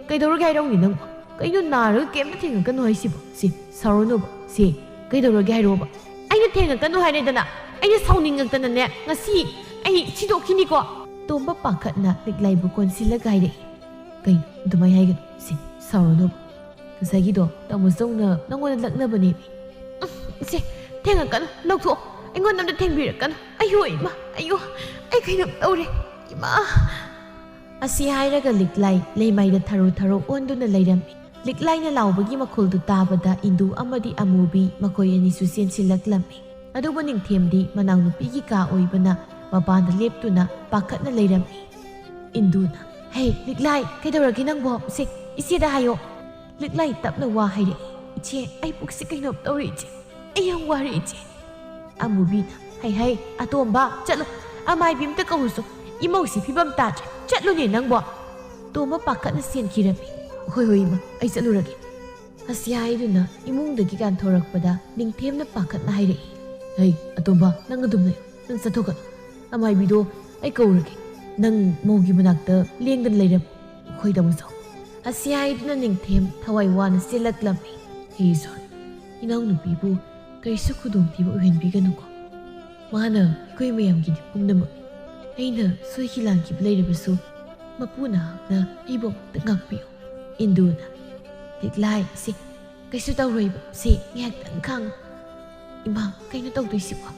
ꯀꯩꯗꯧꯔꯒꯦ ꯍꯥꯏꯔꯧꯅꯤ ꯅꯪꯕꯣ? ꯀꯩꯅꯣ ꯅꯥꯔꯒ ꯀꯩꯝꯇ ꯊꯦꯡꯉꯛꯀꯅꯨ ꯍꯥꯏꯁꯤꯕꯣ? ꯁꯤ, ꯁꯥꯎꯔꯅꯨꯕ꯫ ꯁꯤ, ꯀꯩꯗꯧꯔꯒꯦ ꯍꯥꯏꯔꯣꯕ?" "ꯑꯩꯅ ꯊꯦꯡꯉꯛꯀꯅꯨ ꯍꯥꯏꯔꯦꯗꯅ꯫ ꯑꯩꯅ ꯁꯥꯎꯅꯤꯡꯉꯛꯇꯅꯅꯦ, ꯉꯁꯤ ꯑꯩ ꯁꯤꯗꯣꯛꯈꯤꯅꯤꯀꯣ꯫ ꯇꯣꯝꯕ ꯄꯥꯈꯠꯅ ꯂꯤꯛꯂꯥꯏꯕꯨ ꯀꯣꯟꯁꯤꯜꯂꯒ ꯍꯥꯏꯔꯛꯏ꯫ ꯀꯩꯅꯣ ꯑꯗꯨꯃꯥꯏꯅ ꯍꯥꯏꯒꯅꯨ? ꯁꯤ ꯁꯥꯎꯔꯅꯨ꯫ ꯉꯁꯥꯏꯒꯤꯗꯣ ꯇꯥꯃꯣ ꯆꯧꯅ ꯅꯪꯉꯣꯟꯗ ꯂꯛꯅꯕꯅꯦ꯫ ꯎꯝ, ꯏꯆꯦ, ꯊꯦꯡꯉꯛꯀꯅꯨ, ꯂꯧꯊꯣꯛꯑꯣ꯫ ꯑꯩꯉꯣꯟꯗ ꯑꯝꯇ ꯊꯦꯡꯕꯤꯔꯛꯀꯅꯨ꯫ ꯑꯩꯌꯣ ꯏꯃꯥ, ꯑꯩꯌꯣ, ꯑꯩ ꯀꯩꯅꯣꯝ ꯇꯧꯔꯦ, ꯏꯃꯥ꯫ ꯑꯁꯤ ꯍꯥꯏꯔꯒ ꯂꯤꯛꯂꯥꯏ ꯂꯩꯃꯥꯏꯗ ꯊꯔꯣ ꯊꯔꯣ ꯑꯣꯟꯗꯨꯅ ꯂꯩꯔꯝꯃꯤ꯫ ꯂꯤꯛꯂꯥꯏꯅ ꯂꯥꯎꯕꯒꯤ ꯃꯈꯣꯜꯗꯨ ꯇꯥꯕꯗ ꯏꯟꯗꯨ ꯑꯃꯗꯤ ꯑꯃꯨꯕꯤ ꯃꯈꯣꯏ ꯑꯅꯤꯁꯨ ꯆꯦꯟꯁꯤꯜꯂꯛꯂꯝꯃꯤ꯫ ꯑꯗꯨꯕꯨ ꯅꯤꯡꯊꯦꯝꯗꯤ ꯃꯅꯥꯎꯅꯨꯄꯤꯒꯤ ꯀꯥ ꯑꯣꯏꯕꯅ ꯃꯄꯥꯟꯗ ꯂꯦꯞꯇꯨꯅ ꯄꯥꯈꯠꯅ ꯂꯩꯔꯝꯃꯤ꯫ ꯏꯟꯗꯨꯅ, "ꯍꯦ, ꯂꯤꯛꯂꯥꯏ, ꯀꯩꯗꯧꯔꯒꯦ ꯅꯪꯕꯣ? ꯁꯦ, ꯏꯆꯦꯗ ꯍꯥꯏꯌꯣ꯫" ꯂꯤꯛꯂꯥꯏ ꯇꯞꯅ ꯋꯥ ꯍꯥꯏꯔꯛꯏ꯫ "ꯏꯆꯦ, ꯑꯩ ꯄꯨꯛꯁꯤ ꯀꯩꯅꯣꯝ ꯇꯧꯔꯦ ꯏꯆꯦ꯫ ꯑꯩ ꯌꯥꯝ ꯋꯥꯔꯦ ꯏꯆꯦ꯫" ꯑꯃꯨꯕꯤꯅ, "ꯍꯩ ꯍꯩ, ꯑꯇꯣꯝꯕ, ꯆꯠꯂꯣ꯫ ꯑꯃꯥꯏꯕꯤ ꯑꯝꯇ ꯀꯧꯔꯨꯆꯣ꯫ ꯏꯃꯧꯁꯤ ꯐꯤꯕꯝ ꯇꯥꯗ꯭ꯔꯦ꯫ ꯆꯠꯂꯨꯅꯦ ꯅꯪꯕꯣ꯫" ꯇꯣꯝꯕ ꯄꯥꯈꯠꯅ ꯆꯦꯟꯈꯤꯔꯝꯃꯤ꯫ "ꯍꯣꯏ ꯍꯣꯏ ꯏꯃꯥ, ꯑꯩ ꯆꯠꯂꯨꯔꯒꯦ꯫" ꯑꯁꯤ ꯍꯥꯏꯗꯨꯅ ꯏꯃꯨꯡꯗꯒꯤ ꯀꯥꯟꯊꯣꯔꯛꯄꯗ ꯅꯤꯡꯊꯦꯝꯅ ꯄꯥꯈꯠꯅ ꯍꯥꯏꯔꯛꯏ꯫ "ꯍꯩ, ꯑꯇꯣꯝꯕ, ꯅꯪ ꯑꯗꯨꯝ ꯂꯩꯌꯨ꯫ ꯅꯪ ꯆꯠꯊꯣꯛꯀꯅꯨ꯫ ꯑꯃꯥꯏꯕꯤꯗꯣ ꯑꯩ ꯀꯧꯔꯒꯦ꯫ ꯅꯪ ꯃꯧꯒꯤ ꯃꯅꯥꯛꯇ ꯂꯦꯡꯗꯅ ꯂꯩꯔꯝꯃꯨ꯫ ꯍꯣꯏ, ꯇꯥꯃꯣ ꯆꯧ꯫" ꯑꯁꯤ ꯍꯥꯏꯗꯨꯅ ꯅꯤꯡꯊꯦꯝ ꯊꯋꯥꯏ ꯋꯥꯅ ꯆꯦꯜꯂꯛꯂꯝꯃꯤ꯫ "ꯍꯦ ꯏꯁꯣꯔ, ꯏꯅꯥꯎꯅꯨꯄꯤꯕꯨ ꯀꯔꯤꯁꯨ ꯈꯨꯗꯣꯡꯊꯤꯕ ꯑꯣꯏꯍꯟꯕꯤꯒꯅꯨꯀꯣ꯫ ꯃꯥꯅ ꯑꯩꯈꯣꯏ ꯃꯌꯥꯝꯒꯤꯗꯤ ꯄꯨꯝꯅꯃꯛꯅꯤ꯫ ꯑꯩꯅ ꯁꯣꯏꯈꯤ ꯂꯥꯟꯈꯤꯕ ꯂꯩꯔꯕꯁꯨ ꯃꯄꯨ ꯅꯍꯥꯛꯅ ꯑꯩꯕꯨ ꯑꯃꯨꯛꯇ ꯉꯥꯛꯄꯤꯌꯨ꯫" ꯏꯟꯗꯨꯅ, "ꯂꯤꯛꯂꯥꯏ, ꯁꯦ, ꯀꯩꯁꯨ ꯇꯧꯔꯣꯏꯕ꯫ ꯁꯦ, ꯉꯥꯏꯍꯥꯛꯇꯪ ꯈꯥꯡꯉꯨ꯫" "ꯏꯃꯥ, ꯀꯩꯅꯣ ꯇꯧꯗꯣꯏꯁꯤꯕꯣ?"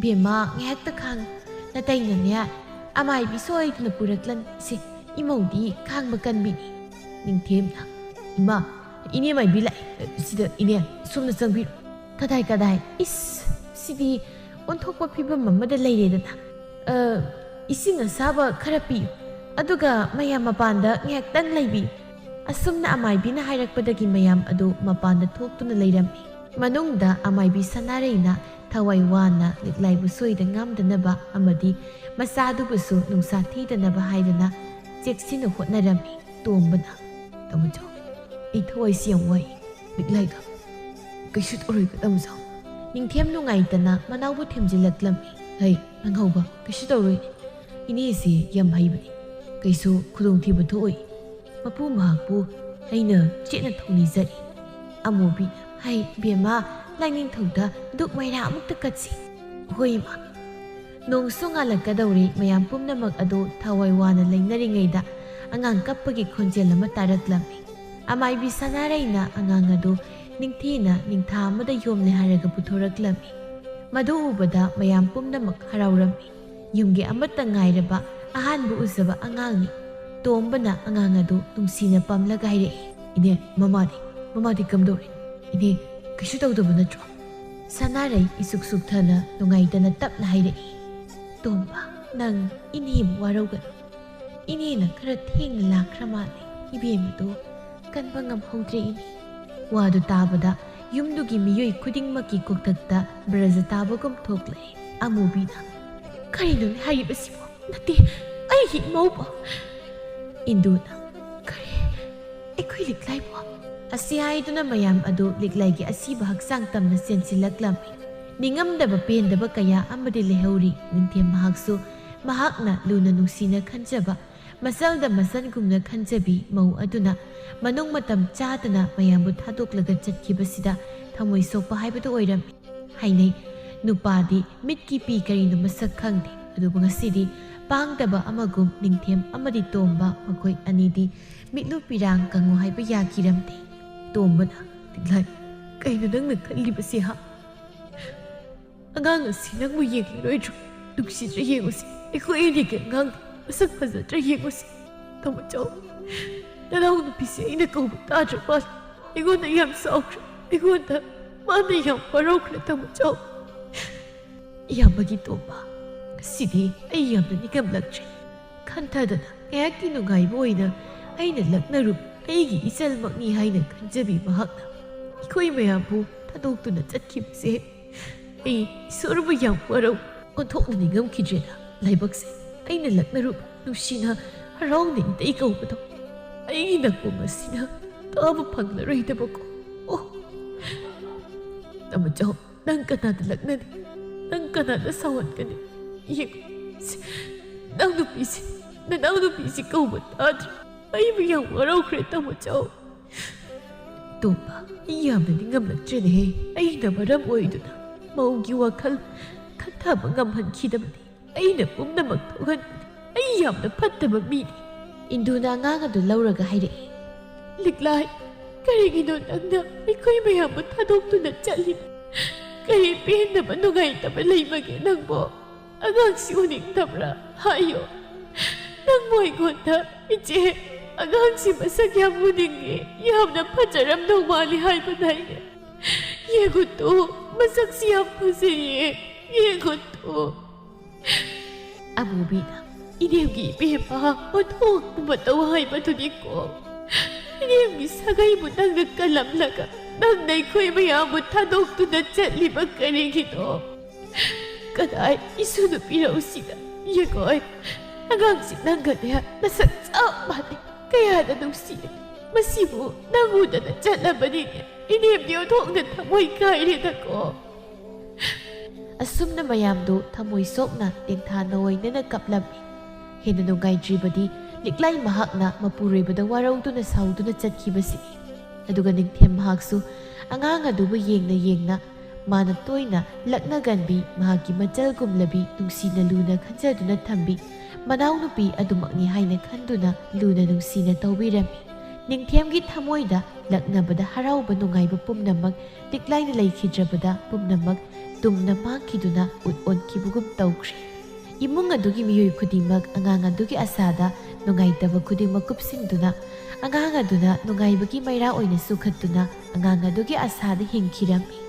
"ꯕꯦꯝꯃ, ꯉꯥꯏꯍꯥꯛꯇ ꯈꯥꯡꯉꯨ꯫ ꯅꯇꯩꯅꯅꯦ, ꯑꯃꯥꯏꯕꯤ ꯁꯣꯏꯗꯅ ꯄꯨꯔꯛꯂꯅꯤ꯫ ꯁꯦ, ꯏꯃꯧꯗꯤ ꯈꯥꯡꯕ ꯀꯟꯕꯤꯅꯤ꯫" ꯅꯤꯡꯊꯦꯝꯅ, "ꯏꯃꯥ, ꯏꯅꯦ ꯃꯥꯏꯕꯤ ꯂꯥꯛꯑꯦ꯫ ꯁꯤꯗ ꯏꯅꯦ, ꯁꯣꯝꯗ ꯆꯪꯕꯤꯔꯣ꯫" "ꯀꯗꯥꯏ, ꯀꯗꯥꯏ? ꯏꯁ, ꯁꯤꯗꯤ ꯑꯣꯟꯊꯣꯛꯄ ꯐꯤꯕꯝ ꯑꯃꯗ ꯂꯩꯔꯦꯗꯅ꯫ ꯑ, ꯏꯁꯤꯡ ꯑꯁꯥꯕ ꯈꯔ ꯄꯤꯌꯨ, ꯑꯗꯨꯒ ꯃꯌꯥꯝ ꯃꯄꯥꯟꯗ ꯉꯥꯏꯍꯥꯛꯇꯪ ꯂꯩꯕꯤꯌꯨ꯫" ꯑꯁꯨꯝꯅ ꯑꯃꯥꯏꯕꯤꯅ ꯍꯥꯏꯔꯛꯄꯗꯒꯤ ꯃꯌꯥꯝ ꯑꯗꯨ ꯃꯄꯥꯟꯗ ꯊꯣꯛꯇꯨꯅ ꯂꯩꯔꯝꯃꯤ꯫ ꯃꯅꯨꯡꯗ ꯑꯃꯥꯏꯕꯤ ꯁꯅꯥꯔꯩꯅ ꯊꯋꯥꯏ ꯋꯥꯅ ꯂꯤꯛꯂꯥꯏꯕꯨ ꯁꯣꯏꯗ ꯉꯥꯝꯗꯅꯕ ꯑꯃꯗꯤ ꯃꯆꯥꯗꯨꯕꯨꯁꯨ ꯅꯨꯡꯁꯥ ꯊꯤꯗꯅꯕ ꯍꯥꯏꯗꯨꯅ ꯆꯦꯛꯁꯤꯟꯅ ꯍꯣꯠꯅꯔꯝꯃꯤ꯫ ꯇꯣꯝꯕꯅ, "ꯇꯥꯃꯣ ꯆꯧ, ꯑꯩ ꯊꯋꯥꯏꯁꯤ ꯌꯥꯝ ꯋꯥꯏ꯫ ꯂꯤꯛꯂꯥꯏꯒ ꯀꯩꯁꯨ ꯇꯧꯔꯣꯏꯀꯣ, ꯇꯥꯃꯣ ꯆꯧ?" ꯅꯤꯡꯊꯦꯝ ꯅꯨꯡꯉꯥꯏꯇꯅ ꯃꯅꯥꯎꯕꯨ ꯊꯦꯝꯖꯤꯜꯂꯛꯂꯝꯃꯤ꯫ "ꯍꯩ, ꯑꯉꯧꯕ, ꯀꯩꯁꯨ ꯇꯧꯔꯣꯏ꯫ ꯏꯅꯦꯁꯤ ꯌꯥꯝ ꯍꯩꯕꯅꯤ꯫ ꯀꯩꯁꯨ ꯈꯨꯗꯣꯡꯊꯤꯕ ꯊꯣꯛꯑꯣꯏ꯫ ꯃꯄꯨ ꯃꯍꯥꯛꯄꯨ ꯑꯩꯅ ꯆꯦꯠꯅ ꯊꯧꯅꯤꯖꯔꯤ꯫" ꯑꯃꯨꯕꯤꯅ, "ꯍꯩ, ꯕꯦꯝꯃ, ꯂꯥꯏꯅꯤꯡꯊꯧꯗ ꯙꯨꯛ ꯃꯩꯔꯥ ꯑꯃꯨꯛꯇ ꯀꯠꯁꯤ꯫" "ꯍꯣꯏ, ꯏꯃꯥ꯫" ꯅꯣꯡꯁꯨ ꯉꯥꯜꯂꯛꯀꯗꯧꯔꯦ꯫ ꯃꯌꯥꯝ ꯄꯨꯝꯅꯃꯛ ꯑꯗꯨ ꯊꯋꯥꯏ ꯋꯥꯅ ꯂꯩꯅꯔꯤꯉꯩꯗ ꯑꯉꯥꯡ ꯀꯞꯄꯒꯤ ꯈꯣꯟꯖꯦꯜ ꯑꯃ ꯇꯥꯔꯛꯂꯝꯃꯤ꯫ ꯑꯃꯥꯏꯕꯤ ꯁꯅꯥꯔꯩꯅ ꯑꯉꯥꯡ ꯑꯗꯨ ꯅꯤꯡꯊꯤꯅ ꯅꯤꯡꯊꯥ ꯑꯃꯗ ꯌꯣꯝꯂꯦ ꯍꯥꯏꯔꯒ ꯄꯨꯊꯣꯔꯛꯂꯝꯃꯤ꯫ ꯃꯗꯨ ꯎꯕꯗ ꯃꯌꯥꯝ ꯄꯨꯝꯅꯃꯛ ꯍꯔꯥꯎꯔꯝꯃꯤ꯫ ꯌꯨꯝꯒꯤ ꯑꯃꯠꯇ ꯉꯥꯏꯔꯕ ꯑꯍꯥꯟꯕ ꯎꯖꯕ ꯑꯉꯥꯡꯅꯤ꯫ ꯇꯣꯝꯕꯅ ꯑꯉꯥꯡ ꯑꯗꯨ ꯅꯨꯡꯁꯤꯅ ꯄꯝꯂꯒ ꯍꯥꯏꯔꯛꯏ, "ꯏꯅꯦ, ꯃꯃꯥꯗꯤ, ꯃꯃꯥꯗꯤ ꯀꯝꯗꯧꯔꯦ? ꯏꯅꯦ, ꯀꯩꯁꯨ ꯇꯧꯗꯕ ꯅꯠꯇ꯭ꯔꯣ?" ꯁꯅꯥꯔꯩ ꯏꯁꯨꯛ ꯁꯨꯛꯊꯅ ꯅꯨꯡꯉꯥꯏꯇꯅ ꯇꯞꯅ ꯍꯥꯏꯔꯛꯏ, "ꯇꯣꯝꯕ, ꯅꯪ ꯏꯅꯦꯕꯨ ꯋꯥꯔꯧꯒꯅꯨ꯫ ꯏꯅꯦꯅ ꯈꯔ ꯊꯦꯡꯅ ꯂꯥꯛꯈ꯭ꯔ ꯃꯥꯜꯂꯦ꯫ ꯏꯕꯦꯝꯃꯗꯨ ꯀꯟꯕ ꯉꯝꯍꯧꯗ꯭ꯔꯦ ꯏꯅꯦ꯫" ꯋꯥꯗꯨ ꯇꯥꯕꯗ ꯌꯨꯝꯗꯨꯒꯤ ꯃꯤꯑꯣꯏ ꯈꯨꯗꯤꯡꯃꯛꯀꯤ ꯀꯣꯛꯊꯛꯇ ꯕ꯭ꯔꯖ ꯇꯥꯕꯒꯨꯝ ꯊꯣꯛꯂꯛꯏ꯫ ꯑꯃꯨꯕꯤꯅ, "ꯀꯔꯤꯅꯣꯅꯦ ꯍꯥꯏꯔꯤꯕꯁꯤꯕꯣ? ꯅꯠꯇꯦ, ꯑꯩꯒꯤ ꯏꯃꯧꯕ!" ꯏꯟꯗꯨꯅ, "ꯀꯔꯤ? ꯑꯩꯈꯣꯏ ꯂꯤꯛꯂꯥꯏꯕꯨ?" ꯑꯁꯤ ꯍꯥꯏꯗꯨꯅ ꯃꯌꯥꯝ ꯑꯗꯨ ꯂꯤꯛꯂꯥꯏꯒꯤ ꯑꯁꯤꯕ ꯍꯛꯆꯥꯡ ꯇꯝꯅ ꯆꯦꯟꯁꯤꯜꯂꯛꯂꯝꯃꯤ꯫ ꯅꯤꯡꯉꯝꯗꯕ ꯄꯦꯟꯗꯕ ꯀꯌꯥ ꯑꯃꯗꯤ ꯂꯩꯍꯧꯔꯤ꯫ ꯅꯤꯡꯊꯦꯝ ꯃꯍꯥꯛꯁꯨ ꯃꯍꯥꯛꯅ ꯂꯨꯅ ꯅꯨꯡꯁꯤꯅ ꯈꯟꯖꯕ, ꯃꯆꯜꯗ ꯃꯆꯟꯒꯨꯝꯅ ꯈꯟꯖꯕꯤ ꯃꯧ ꯑꯗꯨꯅ ꯃꯅꯨꯡ ꯃꯇꯝ ꯆꯥꯗꯅ ꯃꯌꯥꯝꯕꯨ ꯊꯥꯗꯣꯛꯂꯒ ꯆꯠꯈꯤꯕꯁꯤꯗ ꯊꯃꯣꯏ ꯁꯣꯛꯄ ꯍꯥꯏꯕꯗꯨ ꯑꯣꯏꯔꯝꯃꯤ꯫ ꯍꯥꯏꯅꯩ, ꯅꯨꯄꯥꯗꯤ ꯃꯤꯠꯀꯤ ꯄꯤ ꯀꯔꯤꯅꯣ ꯃꯁꯛ ꯈꯪꯗꯦ꯫ ꯑꯗꯨꯕꯨ ꯉꯁꯤꯗꯤ ꯄꯥꯡꯗꯕ ꯑꯃꯒꯨꯝ ꯅꯤꯡꯊꯦꯝ ꯑꯃꯗꯤ ꯇꯣꯝꯕ, ꯃꯈꯣꯏ ꯑꯅꯤꯗꯤ ꯃꯤꯠꯂꯨ ꯄꯤꯔꯥꯡ ꯀꯪꯉꯨ ꯍꯥꯏꯕ ꯌꯥꯈꯤꯔꯝꯗꯦ꯫ ꯇꯣꯝꯕꯅ, "ꯂꯤꯛꯂꯥꯏ, ꯀꯩꯅꯣ ꯅꯪꯅ ꯈꯜꯂꯤꯕꯁꯤ, ꯍꯥ? ꯑꯉꯥꯡ ꯑꯁꯤ ꯅꯪꯕꯨ ꯌꯦꯡꯂꯔꯣꯏꯗ꯭ꯔꯣ? ꯅꯨꯡꯁꯤꯗ꯭ꯔ ꯌꯦꯡꯉꯨꯁꯤ, ꯑꯩꯈꯣꯏ ꯑꯅꯤꯒꯤ ꯑꯉꯥꯡꯗꯤ ꯃꯁꯛ ꯐꯖꯗ꯭ꯔ ꯌꯦꯡꯉꯨꯁꯤ꯫ ꯇꯥꯃꯣꯆꯧ, ꯅꯅꯥꯎ ꯅꯨꯄꯤꯁꯦ ꯑꯩꯅ ꯀꯧꯕ ꯇꯥꯗ꯭ꯔ ꯃꯥꯜꯂꯦ꯫ ꯑꯩꯉꯣꯟꯗ ꯌꯥꯝ ꯁꯥꯎꯈ꯭ꯔꯦ꯫ ꯑꯩꯉꯣꯟꯗ ꯃꯥꯅ ꯌꯥꯝ ꯋꯥꯔꯧꯈ꯭ꯔꯦ, ꯇꯥꯃꯣꯆꯧ꯫" ꯏꯌꯥꯝꯕꯒꯤ ꯇꯣꯝꯕ, ꯉꯁꯤꯗꯤ ꯑꯩ ꯌꯥꯝꯅ ꯅꯤꯡꯉꯝꯂꯛꯇ꯭ꯔꯦ꯫ ꯈꯟꯊꯗꯅ ꯉꯥꯏꯍꯥꯛꯀꯤ ꯅꯨꯡꯉꯥꯏꯕ ꯑꯣꯏꯅ ꯑꯩꯅ ꯂꯛꯅꯔꯨꯕ ꯑꯩꯒꯤ ꯏꯆꯜꯃꯛꯅꯤ ꯍꯥꯏꯅ ꯈꯟꯖꯕꯤ ꯃꯍꯥꯛꯅ ꯑꯩꯈꯣꯏ ꯃꯌꯥꯝꯕꯨ ꯊꯥꯗꯣꯛꯇꯨꯅ ꯆꯠꯈꯤꯕꯁꯦ ꯑꯩ ꯏꯁꯣꯔꯕꯨ ꯌꯥꯝ ꯋꯥꯔꯧ꯫ ꯑꯣꯟꯊꯣꯛꯅ ꯅꯤꯡꯉꯝꯈꯤꯗ꯭ꯔꯦꯗ꯫ ꯂꯥꯏꯕꯛꯁꯦ, ꯑꯩꯅ ꯂꯛꯅꯔꯨꯕ ꯅꯨꯡꯁꯤꯅ ꯍꯔꯥꯎꯅ ꯏꯇꯩ ꯀꯧꯕꯗꯣ ꯑꯩꯒꯤ ꯅꯥꯀꯣꯡ ꯑꯁꯤꯅ ꯇꯥꯕ ꯐꯪꯂꯔꯣꯏꯗꯕꯀꯣ꯫ ꯑꯣ, ꯇꯥꯃꯣꯆꯧ, ꯅꯪ ꯀꯅꯥꯗ ꯂꯛꯅꯅꯤ? ꯅꯪ ꯀꯅꯥꯗ ꯁꯥꯎꯍꯟꯒꯅꯤ? ꯌꯦꯡꯉꯨ, ꯁꯤ, ꯅꯪ ꯅꯨꯄꯤꯁꯤ, ꯅꯅꯥꯎ ꯅꯨꯄꯤꯁꯤ ꯀꯧꯕ ꯇꯥꯗ꯭ꯔꯦ꯫ ꯑꯩꯕꯨ ꯌꯥꯝ ꯋꯥꯔꯧꯈ꯭ꯔꯦ, ꯇꯥꯃꯣꯆꯧ꯫ ꯇꯣꯝꯕ, ꯑꯩ ꯌꯥꯝꯅ ꯅꯤꯡꯉꯝꯂꯛꯇ꯭ꯔꯦꯅꯦꯍꯦ꯫ ꯑꯩꯅ ꯃꯔꯝ ꯑꯣꯏꯗꯨꯅ ꯃꯧꯒꯤ ꯋꯥꯈꯜ ꯈꯟꯊ ꯌꯥꯕ ꯉꯝꯍꯟꯈꯤꯗꯕꯅꯤ꯫ ꯑꯩꯅ ꯄꯨꯝꯅꯃꯛ ꯊꯣꯛꯍꯟꯕꯅꯤ꯫ ꯑꯩ ꯌꯥꯝꯅ ꯐꯠꯇꯕ ꯃꯤꯅꯤ꯫ ꯏꯟꯗꯨꯅ ꯑꯉꯥꯡ ꯑꯗꯨ ꯂꯧꯔꯒ ꯍꯥꯏꯔꯛꯏ, "ꯂꯤꯛꯂꯥꯏ, ꯀꯔꯤꯒꯤꯅꯣ ꯅꯪꯅ ꯑꯩꯈꯣꯏ ꯃꯌꯥꯝꯕꯨ ꯊꯥꯗꯣꯛꯇꯨꯅ ꯆꯠꯂꯤꯕ? ꯀꯔꯤ ꯄꯦꯟꯗꯕ ꯅꯨꯡꯉꯥꯏꯇꯕ ꯂꯩꯕꯒꯦ ꯅꯪꯕꯣ? ꯑꯉꯥꯡꯁꯤ ꯎꯅꯤꯡꯗꯕ꯭ꯔꯥ? ꯍꯥꯏꯌꯣ꯫ ꯅꯪꯕꯨ ꯑꯩꯉꯣꯟꯗ, 'ꯏꯆꯦ, ꯑꯉꯥꯡꯁꯤ ꯃꯁꯛ ꯌꯥꯝ ꯎꯅꯤꯡꯉꯦ, ꯌꯥꯝꯅ ꯐꯖꯔꯝꯗꯧ ꯃꯥꯜꯂꯤ' ꯍꯥꯏꯕꯗꯥꯏꯅꯦ? ꯌꯦꯡꯉꯨ ꯇꯨ, ꯃꯁꯛꯁꯤ ꯌꯥꯝ ꯐꯖꯩꯌꯦ꯫ ꯌꯦꯡꯉꯨ ꯇꯨ꯫" ꯑꯃꯨꯕꯤꯅ, "ꯏꯅꯦꯝꯒꯤ ꯏꯕꯦꯝꯃ, ꯑꯣꯟꯊꯣꯛꯄ ꯃꯇꯧ ꯍꯥꯏꯕꯗꯨꯅꯤꯀꯣ꯫ ꯏꯅꯦꯝꯒꯤ ꯁꯥꯒꯩꯕꯨ ꯅꯪꯅ ꯀꯜꯂꯝꯂꯒ, ꯅꯪꯅ ꯑꯩꯈꯣꯏ ꯃꯌꯥꯝꯕꯨ ꯊꯥꯗꯣꯛꯇꯨꯅ ꯆꯠꯂꯤꯕ ꯀꯔꯤꯒꯤꯅꯣ? ꯀꯗꯥꯏ ꯏꯁꯨ ꯅꯨꯄꯤꯔꯧꯁꯤꯗ ꯌꯦꯡꯉꯣꯏ꯫ ꯑꯉꯥꯡꯁꯤ ꯅꯪꯒꯅꯦ ꯅꯁꯛ ꯆꯞ ꯃꯥꯟꯅꯩ꯫ ꯀꯌꯥꯗ ꯅꯨꯡꯁꯤꯔꯦ꯫ ꯃꯁꯤꯕꯨ ꯅꯪ ꯎꯗꯅ ꯆꯠꯂꯕꯅꯤꯅꯦ꯫ ꯏꯅꯦꯝꯗꯤ ꯑꯣꯟꯊꯣꯛꯅ ꯊꯃꯣꯏ ꯀꯥꯏꯔꯦꯗꯀꯣ꯫" ꯑꯁꯨꯝꯅ ꯃꯌꯥꯝꯗꯨ ꯊꯃꯣꯏ ꯁꯣꯛꯅ ꯇꯦꯡꯊꯥ ꯅꯣꯏꯅꯅ ꯀꯞꯂꯝꯃꯤ꯫ ꯍꯦꯟꯅ ꯅꯨꯡꯉꯥꯏꯇ꯭ꯔꯤꯕꯗꯤ ꯂꯤꯛꯂꯥꯏ ꯃꯍꯥꯛꯅ ꯃꯄꯨꯔꯣꯏꯕꯗ ꯋꯥꯔꯧꯗꯨꯅ ꯁꯥꯎꯗꯨꯅ ꯆꯠꯈꯤꯕꯁꯤꯅꯤ꯫ ꯑꯗꯨꯒ ꯅꯤꯡꯊꯦꯝ ꯃꯍꯥꯛꯁꯨ ꯑꯉꯥꯡ ꯑꯗꯨꯕꯨ ꯌꯦꯡꯅ ꯌꯦꯡꯅ ꯃꯥꯅ ꯇꯣꯏꯅ ꯂꯛꯅꯒꯟꯕꯤ, ꯃꯍꯥꯛꯀꯤ ꯃꯆꯜꯒꯨꯝꯂꯕꯤ, ꯅꯨꯡꯁꯤꯅ ꯂꯨꯅ ꯈꯟꯖꯗꯨꯅ ꯊꯝꯕꯤ ꯃꯅꯥꯎꯅꯨꯄꯤ ꯑꯗꯨꯃꯛꯅꯤ ꯍꯥꯏꯅ ꯈꯟꯗꯨꯅ ꯂꯨꯅ ꯅꯨꯡꯁꯤꯅ ꯇꯧꯕꯤꯔꯝꯃꯤ꯫ ꯅꯤꯡꯊꯦꯝꯒꯤ ꯊꯃꯣꯏꯗ ꯂꯛꯅꯕꯗ ꯍꯔꯥꯎꯕ ꯅꯨꯡꯉꯥꯏꯕ ꯄꯨꯝꯅꯃꯛ ꯂꯤꯛꯂꯥꯏꯅ ꯂꯩꯈꯤꯗ꯭ꯔꯕꯗ ꯄꯨꯝꯅꯃꯛ ꯇꯨꯝꯅ ꯃꯥꯡꯈꯤꯗꯨꯅ ꯎꯠ ꯑꯣꯟꯈꯤꯕꯒꯨꯝ ꯇꯧꯈ꯭ꯔꯦ꯫ ꯏꯃꯨꯡ ꯑꯗꯨꯒꯤ ꯃꯤꯑꯣꯏ ꯈꯨꯗꯤꯡꯃꯛ ꯑꯉꯥꯡ ꯑꯗꯨꯒꯤ ꯑꯁꯥꯗ ꯅꯨꯡꯉꯥꯏꯇꯕ ꯈꯨꯗꯤꯡꯃꯛ ꯀꯨꯞꯁꯤꯟꯗꯨꯅ, ꯑꯉꯥꯡ ꯑꯗꯨꯅ ꯅꯨꯡꯉꯥꯏꯕꯒꯤ ꯃꯩꯔꯥ ꯑꯣꯏꯅ ꯆꯨꯈꯠꯇꯨꯅ, ꯑꯉꯥꯡ ꯑꯗꯨꯒꯤ ꯑꯁꯥꯗ ꯍꯤꯡꯈꯤꯔꯝꯃꯤ꯫